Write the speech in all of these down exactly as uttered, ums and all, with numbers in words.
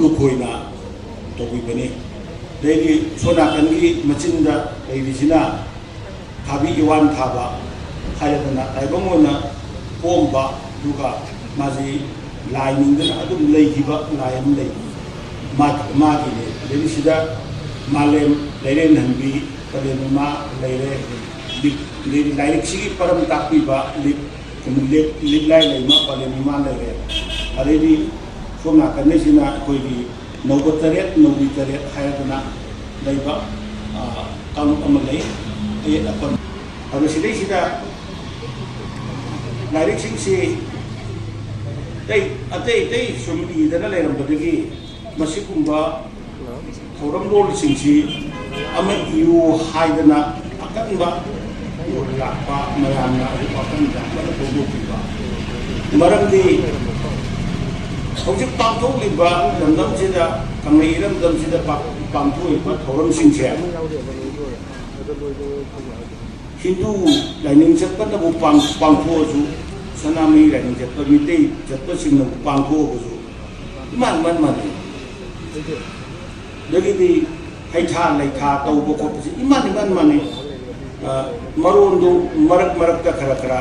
ꯂꯨꯈꯣꯏꯅ ꯇꯧꯕꯤꯕꯅꯤ꯫ ꯑꯗꯩꯗꯤ ꯁꯣꯝ ꯅꯥꯀꯟꯒꯤ ꯃꯆꯤꯟꯗ ꯂꯩꯔꯤꯁꯤꯅ ꯊꯥꯕꯤ ꯏꯋꯥꯟ ꯊꯥꯕ ꯍꯥꯏꯔꯗꯅ ꯇꯥꯏꯕꯪ ꯑꯣꯏꯅ ꯄꯣꯛꯑꯝꯕ, ꯑꯗꯨꯒ ꯃꯥꯁꯤ ꯂꯥꯏ ꯅꯤꯡꯗꯅ ꯑꯗꯨꯝ ꯂꯩꯈꯤꯕ ꯂꯥꯏ ꯑꯃ ꯂꯩ꯫ ꯃꯥ-, ꯃꯥꯒꯤꯅꯦ꯫ ꯑꯗꯩꯗꯤ ꯁꯤꯗ ꯃꯥꯂꯦꯝ ꯂꯩꯔꯦꯟꯍꯟꯕꯤ, ꯄꯂꯦꯝ ꯏꯃꯥ ꯂꯩꯔꯦ꯫ ꯂꯤꯛ-, ꯑꯗꯩꯗꯤ ꯂꯥꯏꯔꯤꯛꯁꯤꯒꯤ ꯄꯔꯝ ꯇꯥꯛꯄꯤꯕ ꯂꯤꯛ-, ꯂꯤꯛ-, ꯂꯤꯛꯂꯥꯏ ꯂꯩꯃ ꯄꯂꯦꯝ ꯏꯃꯥ ꯂꯩꯔꯦ꯫ ꯑꯗꯩꯗꯤ ꯁꯣꯝ ꯅꯥꯀꯟꯗꯁꯤꯅ ꯑꯩꯈꯣꯏꯒꯤ ꯅꯧꯕ ꯇꯔꯦꯠ, ꯅꯧꯕꯤ ꯇꯔꯦꯠ ꯍꯥꯏꯔꯒꯅ ꯂꯩꯕ, ꯑ, ꯀꯥꯡꯂꯨꯞ ꯑꯃ ꯂꯩ, ꯑꯌꯦꯠ ꯑꯄꯟ꯫ ꯑꯗꯣ ꯁꯤꯗꯩꯁꯤꯗ ꯂꯥꯏꯔꯤꯛꯁꯤꯡꯁꯤ ꯑꯇꯩ, ꯑꯇꯩ ꯑꯇꯩ ꯁꯨꯝ ꯏꯗꯅ ꯂꯩꯔꯝꯕꯗꯒꯤ ꯃꯁꯤꯒꯨꯝꯕ ꯊꯧꯔꯝꯂꯣꯟꯁꯤꯡꯁꯤ ꯑꯃ ꯏꯌꯨ ꯍꯥꯏꯗꯅ ꯑꯀꯟꯕ ꯂꯥꯛꯄ ꯃꯌꯥꯝꯅ ꯍꯧꯖꯤꯛ ꯋꯥꯈꯜ ꯌꯥꯝꯅ ꯐꯣꯡꯗꯣꯛꯄꯤꯕ꯫ ꯃꯔꯝꯗꯤ ꯍꯧꯖꯤꯛ ꯄꯥꯡꯊꯣꯛꯂꯤꯕ ꯂꯝꯗꯝꯁꯤꯗ, ꯀꯪꯂꯩ ꯏꯔꯝꯗꯝꯁꯤꯗ ꯄꯥꯡ-, ꯄꯥꯡꯊꯣꯛꯏꯕ ꯊꯧꯔꯝꯁꯤꯡꯁꯦ ꯍꯤꯟꯗꯨ ꯂꯥꯏꯅꯤꯡ ꯆꯠꯄꯅꯕꯨ ꯄꯥꯡ-, ꯄꯥꯡꯊꯣꯛꯑꯁꯨ, ꯁꯅꯥꯃꯍꯤ ꯂꯥꯏꯅꯤꯡ ꯆꯠꯄ ꯃꯤꯇꯩ ꯆꯠꯄꯁꯤꯡꯅꯕꯨ ꯄꯥꯡꯊꯣꯛꯑꯒꯁꯨ ꯏꯃꯥꯟ ꯏꯃꯥꯟ ꯃꯥꯟꯅꯩ꯫ ꯑꯗꯒꯤꯗꯤ ꯍꯩꯊꯥ ꯂꯩꯊꯥ ꯇꯧꯕ ꯈꯣꯠꯄꯁꯤ ꯏꯃꯥꯟ ꯏꯃꯥꯟ ꯃꯥꯟꯅꯩ꯫ ꯑ, ꯃꯔꯣꯟꯗꯨ ꯃꯔꯛ ꯃꯔꯛꯇ ꯈꯔ ꯈꯔ,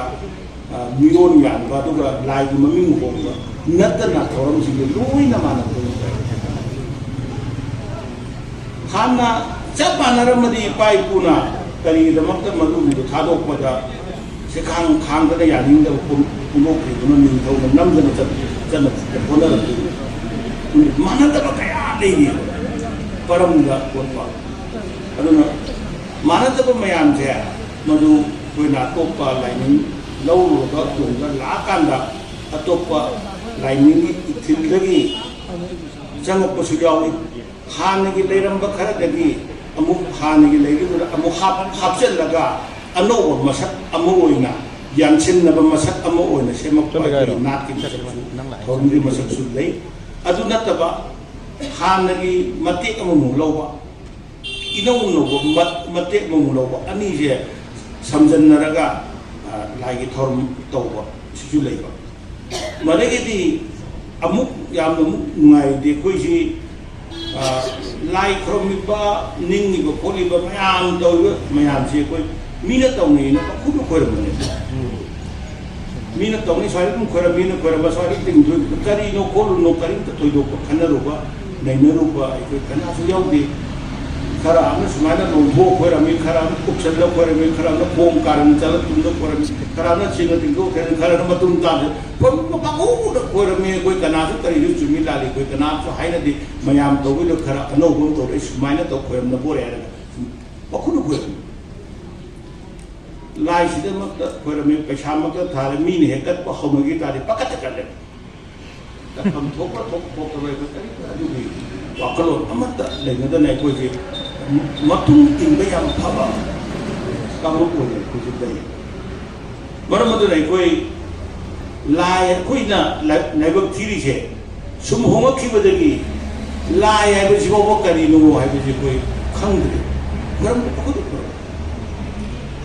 ꯑ, ꯃꯤꯔꯣꯟ ꯌꯥꯟꯕ, ꯑꯗꯨꯒ ꯂꯥꯏꯒꯤ ꯃꯃꯤꯡ ꯍꯣꯡꯕ ꯅꯠꯇꯅ ꯊꯧꯔꯝꯁꯤꯡꯗꯨ ꯂꯣꯏꯅ ꯃꯥꯟꯅꯕ꯫ ꯍꯥꯟꯅ ꯆꯞ ꯃꯥꯟꯅꯔꯝꯃꯗꯤ ꯏꯄꯥ ꯏꯄꯨꯅ ꯀꯔꯤꯒꯤꯗꯃꯛꯇ ꯃꯗꯨꯒꯤꯗꯨ ꯊꯥꯗꯣꯛꯄꯗ ꯁꯦ ꯈꯥꯡ-, ꯈꯥꯡꯗꯅ ꯌꯥꯅꯤꯡꯗꯕ ꯐꯣꯡ-, ꯐꯣꯡꯗꯣꯛꯈ꯭ꯔꯤꯗꯨꯅ ꯅꯤꯡꯊꯧꯅ ꯅꯝꯗꯅ ꯆꯠ-, ꯆꯠꯅ ꯍꯣꯠꯅꯔꯛꯈꯤꯕ꯫ ꯃꯥꯟꯅꯗꯕ ꯀꯌꯥ ꯂꯩꯔꯤ ꯄꯔꯝꯗ ꯈꯣꯠꯄ꯫ ꯑꯗꯨꯅ ꯃꯥꯟꯅꯗꯕ ꯃꯌꯥꯝꯁꯦ ꯃꯗꯨ ꯑꯩꯈꯣꯏꯅ ꯑꯇꯣꯞꯄ ꯂꯥꯏꯅꯤꯡ ꯂꯧꯔꯨꯔꯒ ꯇꯨꯡꯗ ꯂꯥꯛꯑꯀꯥꯟꯗ ꯑꯇꯣꯞꯄ ꯂꯥꯏꯅꯤꯡꯒꯤ ꯏꯊꯤꯜꯗꯒꯤ ꯆꯪꯉꯛꯄꯁꯨ ꯌꯥꯎꯏ꯫ ꯍꯥꯟꯅꯒꯤ ꯂꯩꯔꯝꯕ ꯈꯔꯗꯒꯤ ꯑꯃꯨꯛ ꯍꯥꯟꯅꯒꯤ ꯂꯩꯔꯤꯕꯗ ꯑꯃꯨꯛ ꯍꯥꯞ-, ꯍꯥꯞꯆꯤꯜꯂꯒ ꯑꯅꯧꯕ ꯃꯁꯛ ꯑꯃ ꯑꯣꯏꯅ ꯌꯥꯟꯁꯤꯟꯅꯕ ꯃꯁꯛ ꯑꯃ ꯑꯣꯏꯅ ꯁꯦꯝꯃꯛꯄ ꯑꯩꯈꯣꯏꯒꯤ ꯅꯥꯠꯀꯤ ꯃꯁꯛꯁꯨ, ꯊꯧꯔꯝꯒꯤ ꯃꯁꯛꯁꯨ ꯂꯩ꯫ ꯑꯗꯨ ꯅꯠꯇꯕ ꯍꯥꯟꯅꯒꯤ ꯃꯇꯦꯛ ꯑꯃꯃꯨꯛ ꯂꯧꯕ, ꯏꯅꯧ ꯅꯧꯕ ꯃ-, ꯃꯇꯦꯛ ꯑꯃꯃꯨꯛ ꯂꯧꯕ, ꯑꯅꯤꯁꯦ ꯁꯝꯖꯟꯅꯔꯒ, ꯑ, ꯂꯥꯏꯒꯤ ꯊꯧꯔꯝ ꯇꯧꯕ ꯁꯤꯁꯨ ꯂꯩꯕ꯫ ꯃꯗꯒꯤꯗꯤ ꯑꯃꯨꯛ ꯌꯥꯝꯅ ꯑꯃꯨꯛ ꯅꯨꯡꯉꯥꯏꯔꯤꯗꯤ ꯑꯩꯈꯣꯏꯁꯤ, ꯑ, ꯂꯥꯏ ꯈꯨꯔꯨꯝꯃꯤꯕ, ꯅꯤꯡꯉꯤꯕ ꯈꯣꯠꯂꯤꯕ ꯃꯌꯥꯝ ꯇꯧꯔꯤꯕ ꯃꯌꯥꯝꯁꯤ ꯑꯩꯈꯣꯏ ꯃꯤꯅ ꯇꯧꯅꯩꯅ ꯄꯪꯈꯨꯗ ꯈꯣꯏꯔꯝꯕꯅꯦ꯫ ꯃꯤꯅ ꯇꯧꯅꯤ ꯁ꯭ꯋꯥꯏꯗ ꯑꯗꯨꯝ ꯈꯣꯏꯔꯝꯃꯤꯅ ꯈꯣꯏꯔꯝꯕ, ꯁ꯭ꯋꯥꯏꯗ ꯇꯤꯡꯊꯣꯏ ꯀꯔꯤꯅꯣ ꯈꯣꯠꯂꯨꯅꯣ ꯀꯔꯤꯝꯇ ꯊꯣꯏꯗꯣꯛꯄ ꯈꯟꯅꯔꯨꯕ ꯅꯩꯅꯔꯨꯕ ꯑꯩꯈꯣꯏ ꯀꯅꯥꯁꯨ ꯌꯥꯎꯗꯦ꯫ ꯈꯔ ꯑꯃꯅ ꯁꯨꯃꯥꯏꯅ ꯂꯣꯡꯊꯣꯛꯑ ꯈꯣꯏꯔꯝꯃꯤ, ꯈꯔ ꯑꯃꯅ ꯀꯨꯞꯁꯜꯂ ꯈꯣꯏꯔꯝꯃꯤ, ꯈꯔ ꯑꯃꯅ ꯈꯣꯡ ꯀꯥꯔꯟ ꯆꯠꯂ ꯇꯨꯡꯗ ꯈꯣꯏꯔꯝꯃꯤ, ꯈꯔ ꯑꯃꯅ ꯆꯤꯡꯅ ꯇꯤꯡꯊꯣꯛ ꯈꯣꯏꯔꯝꯃꯤ, ꯈꯔ ꯑꯃꯅ ꯃꯇꯨꯡ ꯇꯥꯗ ꯈꯣꯏꯔꯝꯕ ꯄꯪꯍꯧꯗ ꯈꯣꯏꯔꯝꯃꯤ꯫ ꯑꯩꯈꯣꯏ ꯀꯅꯥꯁꯨ ꯀꯔꯤꯁꯨ ꯆꯨꯝꯃꯤ ꯂꯥꯜꯂꯤ ꯑꯩꯈꯣꯏ ꯀꯅꯥꯁꯨ ꯍꯥꯏꯅꯗꯦ꯫ ꯃꯌꯥꯝ ꯇꯧꯕꯗꯣ ꯈꯔ ꯑꯅꯧꯕ ꯑꯃ ꯇꯧꯔꯛꯑꯦ, ꯁꯨꯃꯥꯏꯅ ꯇꯧ ꯈꯣꯏꯔꯝꯅꯕ ꯑꯣꯏꯔꯦ ꯍꯥꯏꯔꯒ ꯁꯨꯝ ꯄꯪꯈꯨꯗ ꯈꯣꯏꯔꯝꯃꯤ꯫ ꯂꯥꯏꯁꯤꯗꯃꯛꯇ ꯈꯣꯏꯔꯝꯃꯤ, ꯄꯩꯁꯥꯃꯛꯇ ꯊꯥꯔꯦ, ꯃꯤꯅ ꯍꯦꯛ ꯀꯠꯄ ꯍꯧꯅꯈꯤ ꯇꯥꯔꯗꯤ ꯄꯥꯈꯠꯇ ꯀꯜꯂꯦ꯫ ꯇꯧꯐꯝ ꯊꯣꯛꯄ ꯊꯣꯛ-, ꯊꯣꯛꯇꯕ ꯑꯩꯈꯣꯏ ꯀꯔꯤꯝꯇ ꯑꯗꯨꯒꯤ ꯋꯥꯈꯜꯂꯣꯟ ꯑꯃꯠꯇ ꯂꯩꯅꯗꯅ ꯑꯩꯈꯣꯏꯁꯦ ꯃꯇꯨꯡ ꯏꯟꯕ ꯌꯥꯝ ꯐꯕ ꯀꯥꯡꯂꯨꯞ ꯑꯣꯏꯅ ꯑꯩꯈꯣꯏꯁꯦ ꯂꯩ꯫ ꯃꯔꯝ ꯑꯗꯨꯅ ꯑꯩꯈꯣꯏ ꯂꯥꯏ, ꯑꯩꯈꯣꯏꯅ ꯂꯥꯏ-, ꯂꯥꯏꯕꯛ ꯊꯤꯔꯤꯁꯦ ꯁꯨꯝ ꯍꯣꯡꯉꯛꯈꯤꯕꯗꯒꯤ ꯂꯥꯏ ꯍꯥꯏꯕꯁꯤ ꯐꯥꯎꯕ ꯀꯔꯤꯅꯣ ꯍꯥꯏꯕꯁꯤ ꯑꯩꯈꯣꯏ ꯈꯪꯗ꯭ꯔꯦ꯫ ꯈꯨꯔꯝ-, ꯈꯨꯔꯝ-,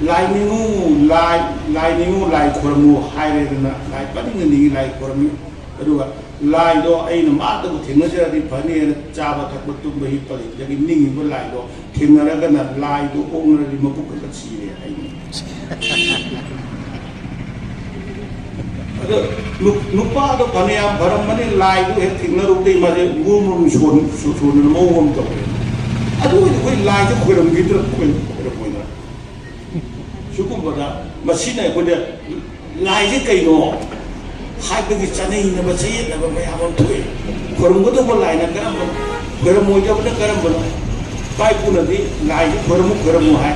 ꯂꯥꯏ ꯅꯤꯡꯉꯨ, ꯂꯥꯏ, ꯂꯥꯏ ꯅꯤꯡꯉꯨ, ꯂꯥꯏ ꯈꯨꯔꯝꯃꯨ ꯍꯥꯏꯔꯦꯗꯅ, ꯂꯥꯏ ꯄꯅꯤꯡꯅ ꯅꯤꯡꯉꯤ, ꯂꯥꯏ ꯈꯨꯔꯝꯃꯤ꯫ ꯑꯗꯨꯒ ꯂꯥꯏꯗꯣ ꯑꯩꯅ ꯃꯥꯗꯕꯨ ꯊꯦꯡꯅꯖꯔꯗꯤ ꯐꯅꯤꯅ ꯆꯥꯕ ꯊꯛꯄ ꯇꯨꯝꯕ ꯍꯤꯞꯄ ꯂꯩꯕꯗꯒꯤ ꯅꯤꯡꯉꯤꯕ ꯂꯥꯏꯗꯣ ꯊꯦꯡꯅꯔꯒꯅ ꯂꯥꯏꯗꯣ ꯑꯣꯛꯅꯔꯗꯤ ꯃꯕꯨꯛ ꯈꯛꯇ ꯁꯤꯔꯦ ꯍꯥꯏꯅꯤ꯫ ꯑꯗꯣ ꯅꯨ-, ꯅꯨꯄꯥꯗꯣ ꯐꯅꯌꯥꯝ ꯐꯔꯝꯃꯅꯤ, ꯂꯥꯏꯗꯣ ꯍꯦꯛ ꯊꯦꯡꯅꯔꯨꯕꯗꯩ ꯃꯥꯁꯦ ꯃꯨꯔꯨꯝ ꯃꯨꯔꯨꯝ ꯁꯣꯟ-, ꯁꯣ-, ꯁꯣꯟꯗꯅ ꯃꯑꯣꯡ ꯑꯃ ꯇꯧꯔꯦ꯫ ꯑꯗꯨ ꯑꯣꯏꯔꯗꯤ ꯑꯩꯈꯣꯏ ꯂꯥꯏꯁꯦ ꯈꯣꯏꯔꯝꯈꯤꯗ꯭ꯔꯥ? ꯈꯣꯏ-, ꯈꯣꯏꯔꯝꯃꯣꯏꯗ꯭ꯔꯥ? ꯁꯤꯒꯨꯝꯕꯗ ꯃꯁꯤꯅ ꯑꯩꯈꯣꯏꯗ ꯂꯥꯏꯁꯦ ꯀꯩꯅꯣ ꯍꯥꯏꯕꯒꯤ ꯆꯥꯅꯩꯅꯕ ꯆꯌꯦꯠꯅꯕ ꯃꯌꯥꯝ ꯑꯃ ꯊꯣꯛꯑꯦ꯫ ꯈꯣꯏꯔꯝꯒꯗꯧꯕ ꯂꯥꯏꯅ ꯀꯔꯝꯕꯅꯣ? ꯈꯣꯏꯔꯝꯃꯣꯏꯗꯕꯅ ꯀꯔꯝꯕꯅꯣ? ꯏꯄꯥ ꯏꯄꯨꯅꯗꯤ ꯂꯥꯏꯁꯦ ꯈꯣꯏꯔꯝꯃꯨ, ꯈꯣꯏꯔꯝꯃꯨ ꯍꯥꯏ꯫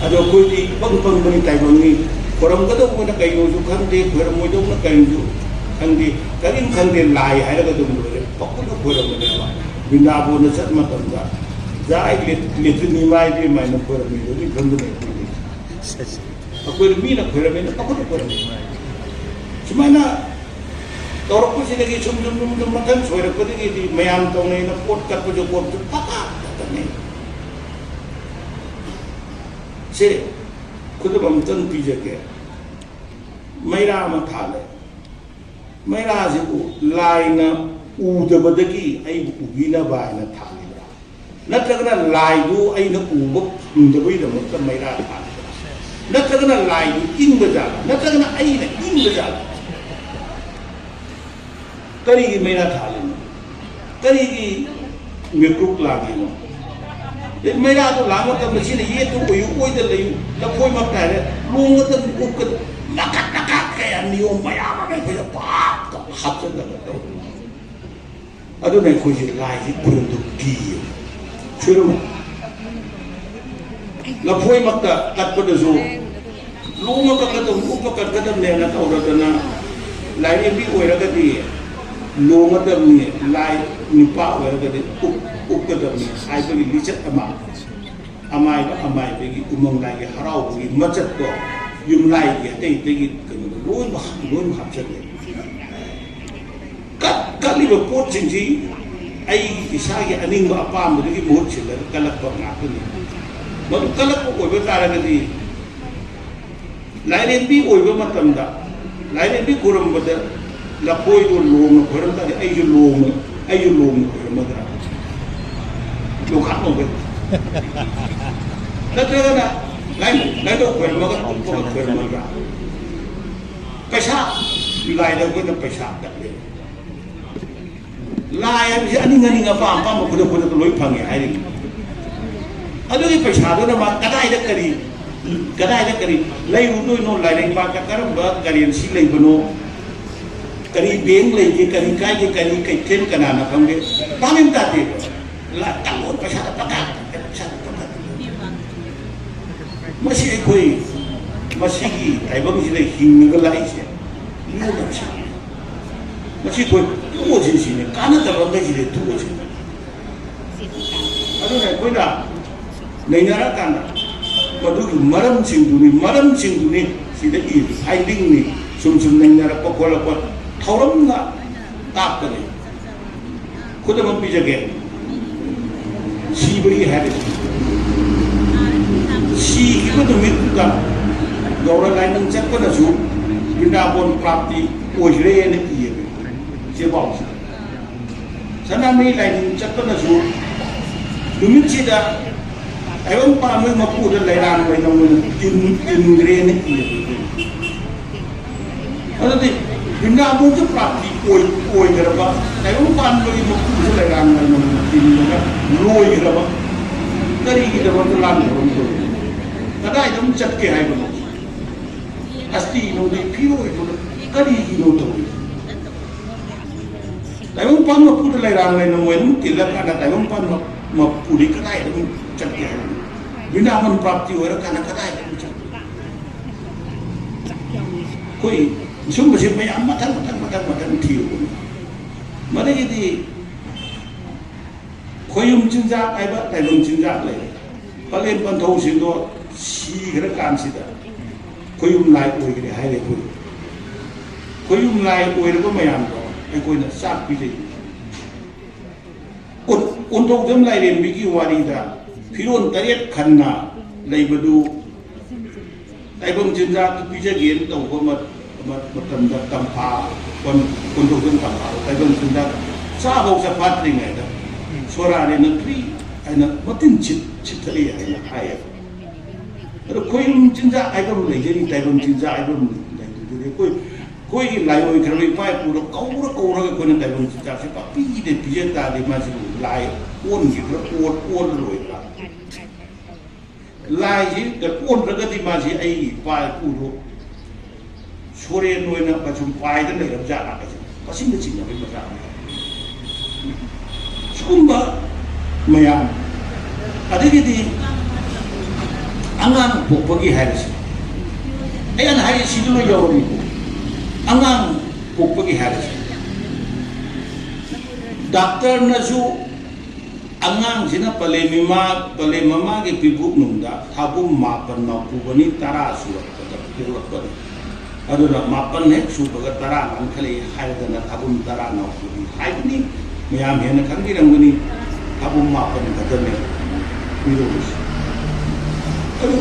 ꯑꯗꯣ ꯑꯩꯈꯣꯏꯗꯤ ꯄꯪ ꯄꯪꯕꯅꯤ, ꯇꯥꯏꯕꯪꯅꯤ꯫ ꯈꯣꯏꯔꯝꯒꯗꯧꯕꯅ ꯀꯩꯅꯣꯁꯨ ꯈꯪꯗꯦ, ꯈꯣꯏꯔꯝꯃꯣꯏꯗꯧꯕꯅ ꯀꯩꯅꯣꯁꯨ ꯈꯪꯗꯦ, ꯀꯔꯤꯝ ꯈꯪꯗꯦ, ꯂꯥꯏ ꯍꯥꯏꯔꯒ ꯑꯗꯨꯝ ꯂꯣꯏꯔꯦ꯫ ꯄꯪꯈꯣꯏꯗ ꯈꯣꯏꯔꯝꯕꯅꯦꯕ꯫ ꯕ꯭ꯔꯤꯟꯗꯥꯕꯣꯟꯗ ꯆꯠ ꯃꯇꯝꯗ ꯖꯥꯏ ꯂꯦ-, ꯂꯦꯇ꯭ꯔꯤꯟ ꯏꯃꯥꯏ ꯏꯕꯦꯝꯃ ꯍꯥꯏꯅ ꯈꯣꯏꯔꯝꯃꯤꯗꯨꯗꯤ ꯈꯪꯗꯅ ꯑꯩꯈꯣꯏꯗꯤ꯫ ꯑꯩꯈꯣꯏꯅ ꯃꯤꯅ ꯈꯣꯏꯔꯝꯃꯤꯅ ꯄꯪꯈꯣꯏꯗ ꯈꯣꯏꯔꯝꯃꯤ꯫ ꯁꯨꯃꯥꯏꯅ ꯇꯧꯔꯛꯄꯁꯤꯗꯒꯤ ꯁꯨꯝ ꯁꯨꯝ ꯁꯨꯝ ꯁꯨꯝ ꯃꯈꯜ ꯁꯣꯏꯔꯛꯄꯗꯒꯤꯗꯤ ꯃꯌꯥꯝ ꯇꯧꯅꯩꯅ ꯄꯣꯠ ꯀꯠꯄꯁꯨ ꯄꯣꯠꯁꯨ ꯄꯪꯀꯠꯇ ꯀꯠꯅꯩ꯫ ꯁꯦ ꯈꯨꯗꯝ ꯑꯃꯇꯪ ꯄꯤꯖꯒꯦ꯫ ꯃꯩꯔꯥ ꯑꯃ ꯊꯥꯜꯂꯦ꯫ ꯃꯩꯔꯥꯁꯤꯕꯨ ꯂꯥꯏꯅ ꯎꯗꯕꯗꯒꯤ ꯑꯩꯕꯨ ꯎꯕꯤꯅꯕ ꯍꯥꯏꯅ ꯊꯥꯜꯂꯤꯕ꯭ꯔꯥ? ꯅꯠꯇ꯭ꯔꯒꯅ ꯂꯥꯏꯗꯨ ꯑꯩꯅ ꯎꯕ ꯐꯪꯗꯕꯒꯤꯗꯃꯛꯇ ꯃꯩꯔꯥ ꯊꯥꯜꯂꯤꯕ꯭ꯔꯥ? ꯅꯠꯇ꯭ꯔꯒꯅ ꯂꯥꯏꯗꯨ ꯏꯪꯕ ꯖꯥꯠꯂ? ꯅꯠꯇ꯭ꯔꯒꯅ ꯑꯩꯅ ꯏꯪꯕ ꯖꯥꯠꯂ? ꯀꯔꯤꯒꯤ ꯃꯩꯔꯥ ꯊꯥꯜꯂꯤꯅꯣ? ꯀꯔꯤꯒꯤ ꯃꯤꯀꯨꯞ ꯂꯥꯡꯉꯤꯅꯣ? ꯑꯗꯩ ꯃꯩꯔꯥꯗꯣ ꯂꯥꯡ ꯃꯇꯝꯗ ꯁꯤꯅ ꯌꯦꯠꯇꯨ ꯑꯣꯏꯌꯨ, ꯑꯣꯏꯗ ꯂꯩꯌꯨ, ꯂꯐꯣꯏ ꯃꯛꯇ ꯍꯥꯏꯔꯦ, ꯂꯣꯡꯒꯗꯕꯅꯤ, ꯎꯞꯀꯗꯕꯅꯤ, ꯃꯀꯛ ꯃꯀꯛ ꯀꯌꯥ ꯅꯤꯌꯣꯝ ꯃꯌꯥꯝ ꯑꯃ ꯑꯩꯈꯣꯏꯗ ꯄꯥꯞꯇ ꯍꯥꯞꯆꯤꯜꯂꯒ ꯇꯧꯕꯅꯤ꯫ ꯑꯗꯨꯅ ꯑꯩꯈꯣꯏꯁꯦ ꯂꯥꯏꯁꯤ ꯈꯨꯔꯨꯝꯗꯨ ꯀꯤꯌꯦ꯫ ꯁꯣꯏꯔꯝꯃꯣꯏ꯫ ꯂꯐꯣꯏꯃꯛꯇ ꯀꯠꯄꯗꯁꯨ ꯂꯣꯡꯉ ꯀꯠꯀꯗꯕꯅꯤ, ꯎꯞꯄ ꯀꯠꯀꯗꯕꯅꯦꯅ ꯇꯧꯔꯗꯅ, ꯂꯥꯏꯔꯦꯝꯕꯤ ꯑꯣꯏꯔꯒꯗꯤ ꯂꯣꯡꯒꯗꯕꯅꯤ, ꯂꯥꯏ ꯅꯨꯄꯥ ꯑꯣꯏꯔꯒꯗꯤ ꯎꯞ-, ꯎꯞꯀꯗꯕꯅꯤ ꯍꯥꯏꯕꯒꯤ ꯂꯤꯆꯠ ꯑꯃ, ꯑꯃꯥꯏꯕ ꯑꯃꯥꯏꯕꯒꯤ ꯎꯃꯪ ꯂꯥꯏꯒꯤ ꯍꯔꯥꯎꯕꯒꯤ ꯃꯆꯠꯇꯣ ꯌꯨꯝꯂꯥꯏꯒꯤ ꯑꯇꯩ ꯑꯇꯩꯒꯤ ꯀꯩꯅꯣꯗꯣ ꯂꯣꯏꯅꯃꯛ, ꯂꯣꯏꯅꯃꯛ ꯍꯥꯞꯆꯜꯂꯦ꯫ ꯀꯠ-, ꯀꯠꯂꯤꯕ ꯄꯣꯠꯁꯤꯡꯁꯤ ꯑꯩ ꯏꯁꯥꯒꯤ ꯑꯅꯤꯡꯕ ꯑꯄꯥꯝꯕꯗꯨꯒꯤ ꯃꯍꯨꯠ ꯁꯤꯜꯂꯒ ꯀꯠꯂꯛꯄ ꯉꯥꯛꯇꯅꯤ꯫ ꯃꯗꯨ ꯀꯠꯂꯛꯄ ꯑꯣꯏꯕ ꯇꯥꯔꯒꯗꯤ ꯂꯥꯏꯔꯦꯝꯕꯤ ꯑꯣꯏꯕ ꯃꯇꯝꯗ ꯂꯥꯏꯔꯦꯝꯕꯤ ꯈꯨꯔꯨꯝꯕꯗ ꯂꯐꯣꯏꯗꯣ ꯂꯣꯡꯅ ꯈꯣꯏꯔꯝ ꯇꯥꯔꯗꯤ ꯑꯩꯁꯨ ꯂꯣꯡꯅ, ꯑꯩꯁꯨ ꯂꯣꯡꯅ ꯈꯣꯏꯔꯝꯃꯗ꯭ꯔꯥ? ꯂꯣꯡꯈꯥꯛ ꯂꯣꯡꯈꯩ꯫ ꯅꯠꯇ꯭ꯔꯒꯅ ꯂꯥꯏ-, ꯂꯥꯏꯕꯛ ꯈꯣꯏꯔꯝꯃꯒ ꯎꯞꯄꯒ ꯈꯣꯏꯔꯝꯃꯗ꯭ꯔꯥ? ꯄꯩꯁꯥ, ꯂꯥꯏꯗ ꯑꯩꯈꯣꯏꯅ ꯄꯩꯁꯥ ꯀꯠꯂꯦ꯫ ꯂꯥꯏ ꯍꯥꯏꯕꯁꯤ ꯑꯅꯤꯡ ꯑꯅꯤꯡ ꯑꯄꯥꯝ ꯑꯄꯥꯝꯕ ꯈꯨꯗꯛ ꯈꯨꯗꯛꯇ ꯂꯣꯏ ꯐꯪꯉꯦ ꯍꯥꯏꯔꯤꯅꯤ꯫ ꯑꯗꯨꯒꯤ ꯄꯩꯁꯥꯗꯨꯅ ꯃꯥ ꯀꯗꯥꯏꯗ ꯀꯔꯤ, ꯀꯗꯥꯏꯗ ꯀꯔꯤ ꯂꯩꯔꯨꯗꯣꯏꯅꯣ? ꯂꯥꯏꯔꯩꯕꯥꯛꯇ ꯀꯔꯝꯕ ꯀꯔꯦꯟꯁꯤ ꯂꯩꯕꯅꯣ? ꯀꯔꯤ ꯕꯦꯡ ꯂꯩꯒꯦ? ꯀꯔꯤ ꯀꯥꯏꯒꯦ? ꯀꯔꯤ ꯀꯩꯊꯦꯜ ꯀꯅꯥꯅ ꯈꯪꯒꯦ? ꯚꯥꯞ ꯃꯦꯟ ꯇꯥꯗꯦ꯫ ꯂꯥ-, ꯀꯥꯡꯂꯣꯟ ꯄꯩꯁꯥꯗ ꯄꯪꯀꯥ ꯀꯥꯞꯄꯦ, ꯄꯩꯁꯥꯗ ꯄꯪꯀꯥ ꯀꯥꯞꯄꯦ꯫ ꯃꯁꯤ ꯑꯩꯈꯣꯏ ꯃꯁꯤꯒꯤ ꯇꯥꯏꯕꯪꯁꯤꯗ ꯍꯤꯡꯉꯒ ꯂꯥꯛꯏꯁꯦ ꯃꯤꯑꯣꯏꯕꯁꯤꯡ꯫ ꯃꯁꯤ ꯑꯩꯈꯣꯏ ꯇꯣꯛꯑꯁꯤ ꯁꯤꯅꯤ, ꯀꯥꯟꯅꯗꯕ ꯃꯈꯩꯁꯤꯗꯤ ꯇꯣꯛꯑꯁꯤ꯫ ꯑꯗꯨꯅ ꯑꯩꯈꯣꯏꯅ ꯅꯩꯅꯔꯀꯥꯟꯗ ꯃꯗꯨꯒꯤ ꯃꯔꯝꯁꯤꯡꯗꯨꯅꯤ, ꯃꯔꯝꯁꯤꯡꯗꯨꯅꯤ ꯁꯤꯗ ꯏꯔꯤꯕ ꯐꯥꯏꯟꯗꯤꯡꯅꯤ꯫ ꯁꯨꯝ ꯁꯨꯝ ꯅꯩꯅꯔꯛꯄ ꯈꯣꯠꯂꯛꯄ ꯊꯧꯔꯝꯅ ꯇꯥꯛꯄꯅꯤ꯫ ꯈꯨꯗꯝ ꯑꯃ ꯄꯤꯖꯒꯦ꯫ ꯁꯤꯕꯒꯤ ꯍꯥꯏꯔꯤꯁꯤ꯫ ꯁꯤꯈꯤꯕ ꯅꯨꯃꯤꯠꯇꯨꯗ ꯒꯧꯔ ꯂꯥꯏꯅꯤꯡ ꯆꯠꯄꯅꯁꯨ ꯕ꯭ꯔꯤꯟꯗꯥꯕꯣꯟ ꯄ꯭ꯔꯥꯞꯇꯤ ꯑꯣꯏꯈ꯭ꯔꯦꯅ ꯏꯌꯦꯕ ꯆꯦꯄꯥꯎꯁꯤꯗ꯫ ꯁꯅꯥꯃꯍꯤ ꯂꯥꯏꯅꯤꯡ ꯆꯠꯄꯅꯁꯨ ꯅꯨꯃꯤꯠꯁꯤꯗ ꯇꯥꯏꯕꯪ ꯄꯥꯟꯕꯒꯤ ꯃꯄꯨꯗ ꯂꯩꯔꯥꯡ ꯂꯩꯅ ꯃꯣꯏꯅ ꯏꯟ-, ꯏꯟꯈ꯭ꯔꯦꯅ ꯏꯌꯦꯕ꯫ ꯑꯗꯨꯗꯤ ꯕ꯭ꯔꯤꯟꯗꯥꯕꯣꯟꯁꯨ ꯄ꯭ꯔꯥꯞꯇꯤ ꯑꯣꯏ-, ꯑꯣꯏꯗ꯭ꯔꯕ, ꯇꯥꯏꯕꯪ ꯄꯥꯟꯕꯒꯤ ꯃꯄꯨꯁꯨ ꯂꯩꯔꯥꯡ ꯂꯩꯅ ꯃꯣꯏꯅ ꯏꯟꯗꯅ ꯂꯣꯏꯈ꯭ꯔꯕ꯫ ꯀꯔꯤꯒꯤꯗꯃꯛꯇ ꯂꯥꯟꯈ꯭ꯔꯕ ꯇꯧꯔꯤꯅꯣ? ꯀꯗꯥꯏꯗ ꯑꯃꯨꯛ ꯆꯠꯀꯦ ꯍꯥꯏꯕꯅꯣ? ꯑꯁꯇꯤꯅꯣꯗꯤ ꯐꯤꯔꯣꯏꯗꯨꯅ ꯀꯔꯤꯒꯤꯅꯣ ꯇꯧꯔꯤꯗꯣ? ꯇꯥꯏꯕꯪꯄꯥꯟ ꯃꯄꯨꯗ ꯂꯩꯔꯥꯡ ꯂꯩꯅ ꯃꯣꯏ ꯑꯗꯨꯝ ꯇꯤꯜꯂꯀꯥꯟꯗ ꯇꯥꯏꯕꯪꯄꯥꯟ ꯃ-, ꯃꯄꯨꯗꯤ ꯀꯗꯥꯏꯗ ꯑꯗꯨꯝ ꯆꯠꯀꯦ ꯍꯥꯏꯕꯅꯣ? ꯕ꯭ꯔꯤꯟꯗꯥꯕꯟ ꯄ꯭ꯔꯥꯞꯇꯤ ꯑꯣꯏꯔꯀꯥꯟꯗ ꯀꯗꯥꯏꯗ ꯑꯗꯨꯝ ꯆꯠꯀꯦ? ꯑꯩꯈꯣꯏ ꯁꯨꯝꯕꯁꯦ ꯃꯌꯥꯝ ꯃꯊꯪ ꯃꯊꯪ ꯃꯊꯪ ꯃꯊꯪ ꯊꯤꯔꯨꯕꯅꯤ꯫ ꯃꯗꯒꯤꯗꯤ ꯈꯣꯌꯨꯝ ꯆꯤꯟꯖꯥꯛ ꯍꯥꯏꯕ ꯇꯥꯏꯕꯪ ꯆꯤꯟꯖꯥꯛ ꯂꯩ꯫ ꯄꯂꯦꯝ ꯄꯟꯊꯧꯁꯤꯡꯗꯣ ꯁꯤꯈ꯭ꯔ ꯀꯥꯟꯁꯤꯗ ꯈꯣꯌꯨꯝ ꯂꯥꯏ ꯑꯣꯏꯈ꯭ꯔꯦ ꯍꯥꯏꯔꯦ ꯑꯩꯈꯣꯏ꯫ ꯈꯣꯌꯨꯝ ꯂꯥꯏ ꯑꯣꯏꯔꯕ ꯃꯌꯥꯝꯗꯣ ꯑꯩꯈꯣꯏꯅ ꯆꯥꯛ ꯄꯤꯖꯩ꯫ ꯑꯣꯟ-, ꯑꯣꯟꯊꯣꯛꯖꯝ ꯂꯥꯏꯔꯦꯝꯕꯤꯒꯤ ꯋꯥꯔꯤꯗ ꯐꯤꯔꯣꯜ ꯇꯔꯦꯠ ꯈꯟꯅ ꯂꯩꯕꯗꯨ ꯇꯥꯏꯕꯪ ꯆꯤꯟꯖꯥꯛꯇꯨ ꯄꯤꯖꯒꯦꯅ ꯇꯧꯕ ꯃ-, ꯃ-, ꯃꯇꯝꯗ ꯇꯝꯐꯥ, ꯀꯣꯟ-, ꯀꯣꯟꯊꯣꯛꯇꯨꯅ ꯇꯝꯐꯥ, ꯇꯥꯏꯕꯪ ꯆꯤꯟꯖꯥꯛ ꯆꯥꯐꯧ ꯆꯥꯐꯥꯠꯇ꯭ꯔꯤꯉꯩꯗ ꯁꯣꯔꯥꯔꯦꯅ ꯀ꯭ꯔꯤ ꯍꯥꯏꯅ ꯃꯇꯤꯟ ꯁꯤꯠ-, ꯁꯤꯠꯊꯔꯛꯏ ꯍꯥꯏꯅ ꯍꯥꯏꯌꯦꯕ꯫ ꯑꯗꯣ ꯈꯣꯏꯔꯨꯝ ꯆꯤꯟꯖꯥꯛ ꯍꯥꯏꯕ ꯑꯃ ꯂꯩꯖꯔꯤ, ꯇꯥꯏꯕꯪ ꯆꯤꯟꯖꯥꯛ ꯍꯥꯏꯕ ꯑꯃ ꯂꯩꯖꯔꯤ꯫ ꯑꯩꯈꯣꯏ, ꯑꯩꯈꯣꯏꯒꯤ ꯂꯥꯏꯑꯣꯏꯈ꯭ꯔꯕ ꯏꯄꯥ ꯏꯄꯨꯗ ꯀꯧꯔ ꯀꯧꯔꯒ ꯑꯩꯈꯣꯏꯅ ꯇꯥꯏꯕꯪ ꯆꯤꯟꯖꯥꯛꯁꯦ ꯄꯥꯛꯄꯤꯗ ꯄꯤꯖ ꯇꯥꯔꯗꯤ ꯃꯥꯁꯤꯕꯨ ꯂꯥꯏ ꯑꯣꯟꯈꯤꯗ꯭ꯔꯥ, ꯑꯣꯟ-, ꯑꯣꯜꯂꯔꯣꯏꯗ꯭ꯔꯥ? ꯂꯥꯏꯁꯤ ꯑꯣꯟꯗ꯭ꯔꯒꯗꯤ ꯃꯥꯁꯤ ꯑꯩꯒꯤ ꯏꯄꯥ ꯏꯄꯨꯗꯣ ꯁꯣꯔꯦꯟ ꯑꯣꯏꯅ ꯃꯆꯨꯝ ꯄꯥꯏꯗꯅ ꯂꯩꯔꯕ ꯖꯥꯠꯂꯥ ꯍꯥꯏꯁꯦ ꯃꯁꯤꯡꯗ ꯆꯤꯡꯅꯕꯒꯤ ꯃꯆꯥꯛ ꯑꯃ꯫ ꯁꯤꯒꯨꯝꯕ ꯃꯌꯥꯝ, ꯑꯗꯒꯤꯗꯤ ꯑꯉꯥꯡ ꯄꯣꯛꯄꯒꯤ ꯍꯥꯏꯔꯁꯤ, ꯑꯩꯅ ꯍꯥꯏꯔꯤꯁꯤꯗ ꯂꯣꯏ ꯌꯥꯎꯔꯝꯃꯤꯀꯣ꯫ ꯑꯉꯥꯡ ꯄꯣꯛꯄꯒꯤ ꯍꯥꯏꯔꯁꯤ, ꯗꯥꯛꯇꯔꯅꯁꯨ ꯑꯉꯥꯡꯁꯤꯅ ꯄꯂꯦꯝ ꯏꯃꯥ, ꯄꯂꯦꯝ ꯃꯃꯥꯒꯤ ꯄꯤꯕꯨꯛꯅꯨꯡꯗ ꯊꯥꯕꯨꯝ ꯃꯥꯄꯟ ꯅꯥꯎꯄꯨꯕꯅꯤ, ꯇꯔꯥ ꯁꯨꯔꯛꯄꯗ ꯄꯣꯛꯂꯛꯄꯅꯤ꯫ ꯑꯗꯨꯅ ꯃꯥꯄꯟ ꯍꯦꯛ ꯁꯨꯕꯒ ꯇꯔꯥ ꯉꯟꯈꯠꯂꯛꯏ ꯍꯥꯏꯗꯅ ꯊꯥꯕꯨꯝ ꯇꯔꯥ ꯅꯥꯎꯄꯨꯕꯤ ꯍꯥꯏꯕꯅꯤ꯫ ꯃꯌꯥꯝ ꯍꯦꯟꯅ ꯈꯪꯕꯤꯔꯝꯒꯅꯤ, ꯊꯥꯕꯨꯝ ꯃꯥꯄꯟ ꯈꯛꯇꯅꯦ ꯄꯤꯔꯛꯏꯁꯦ꯫ ꯑꯗꯨ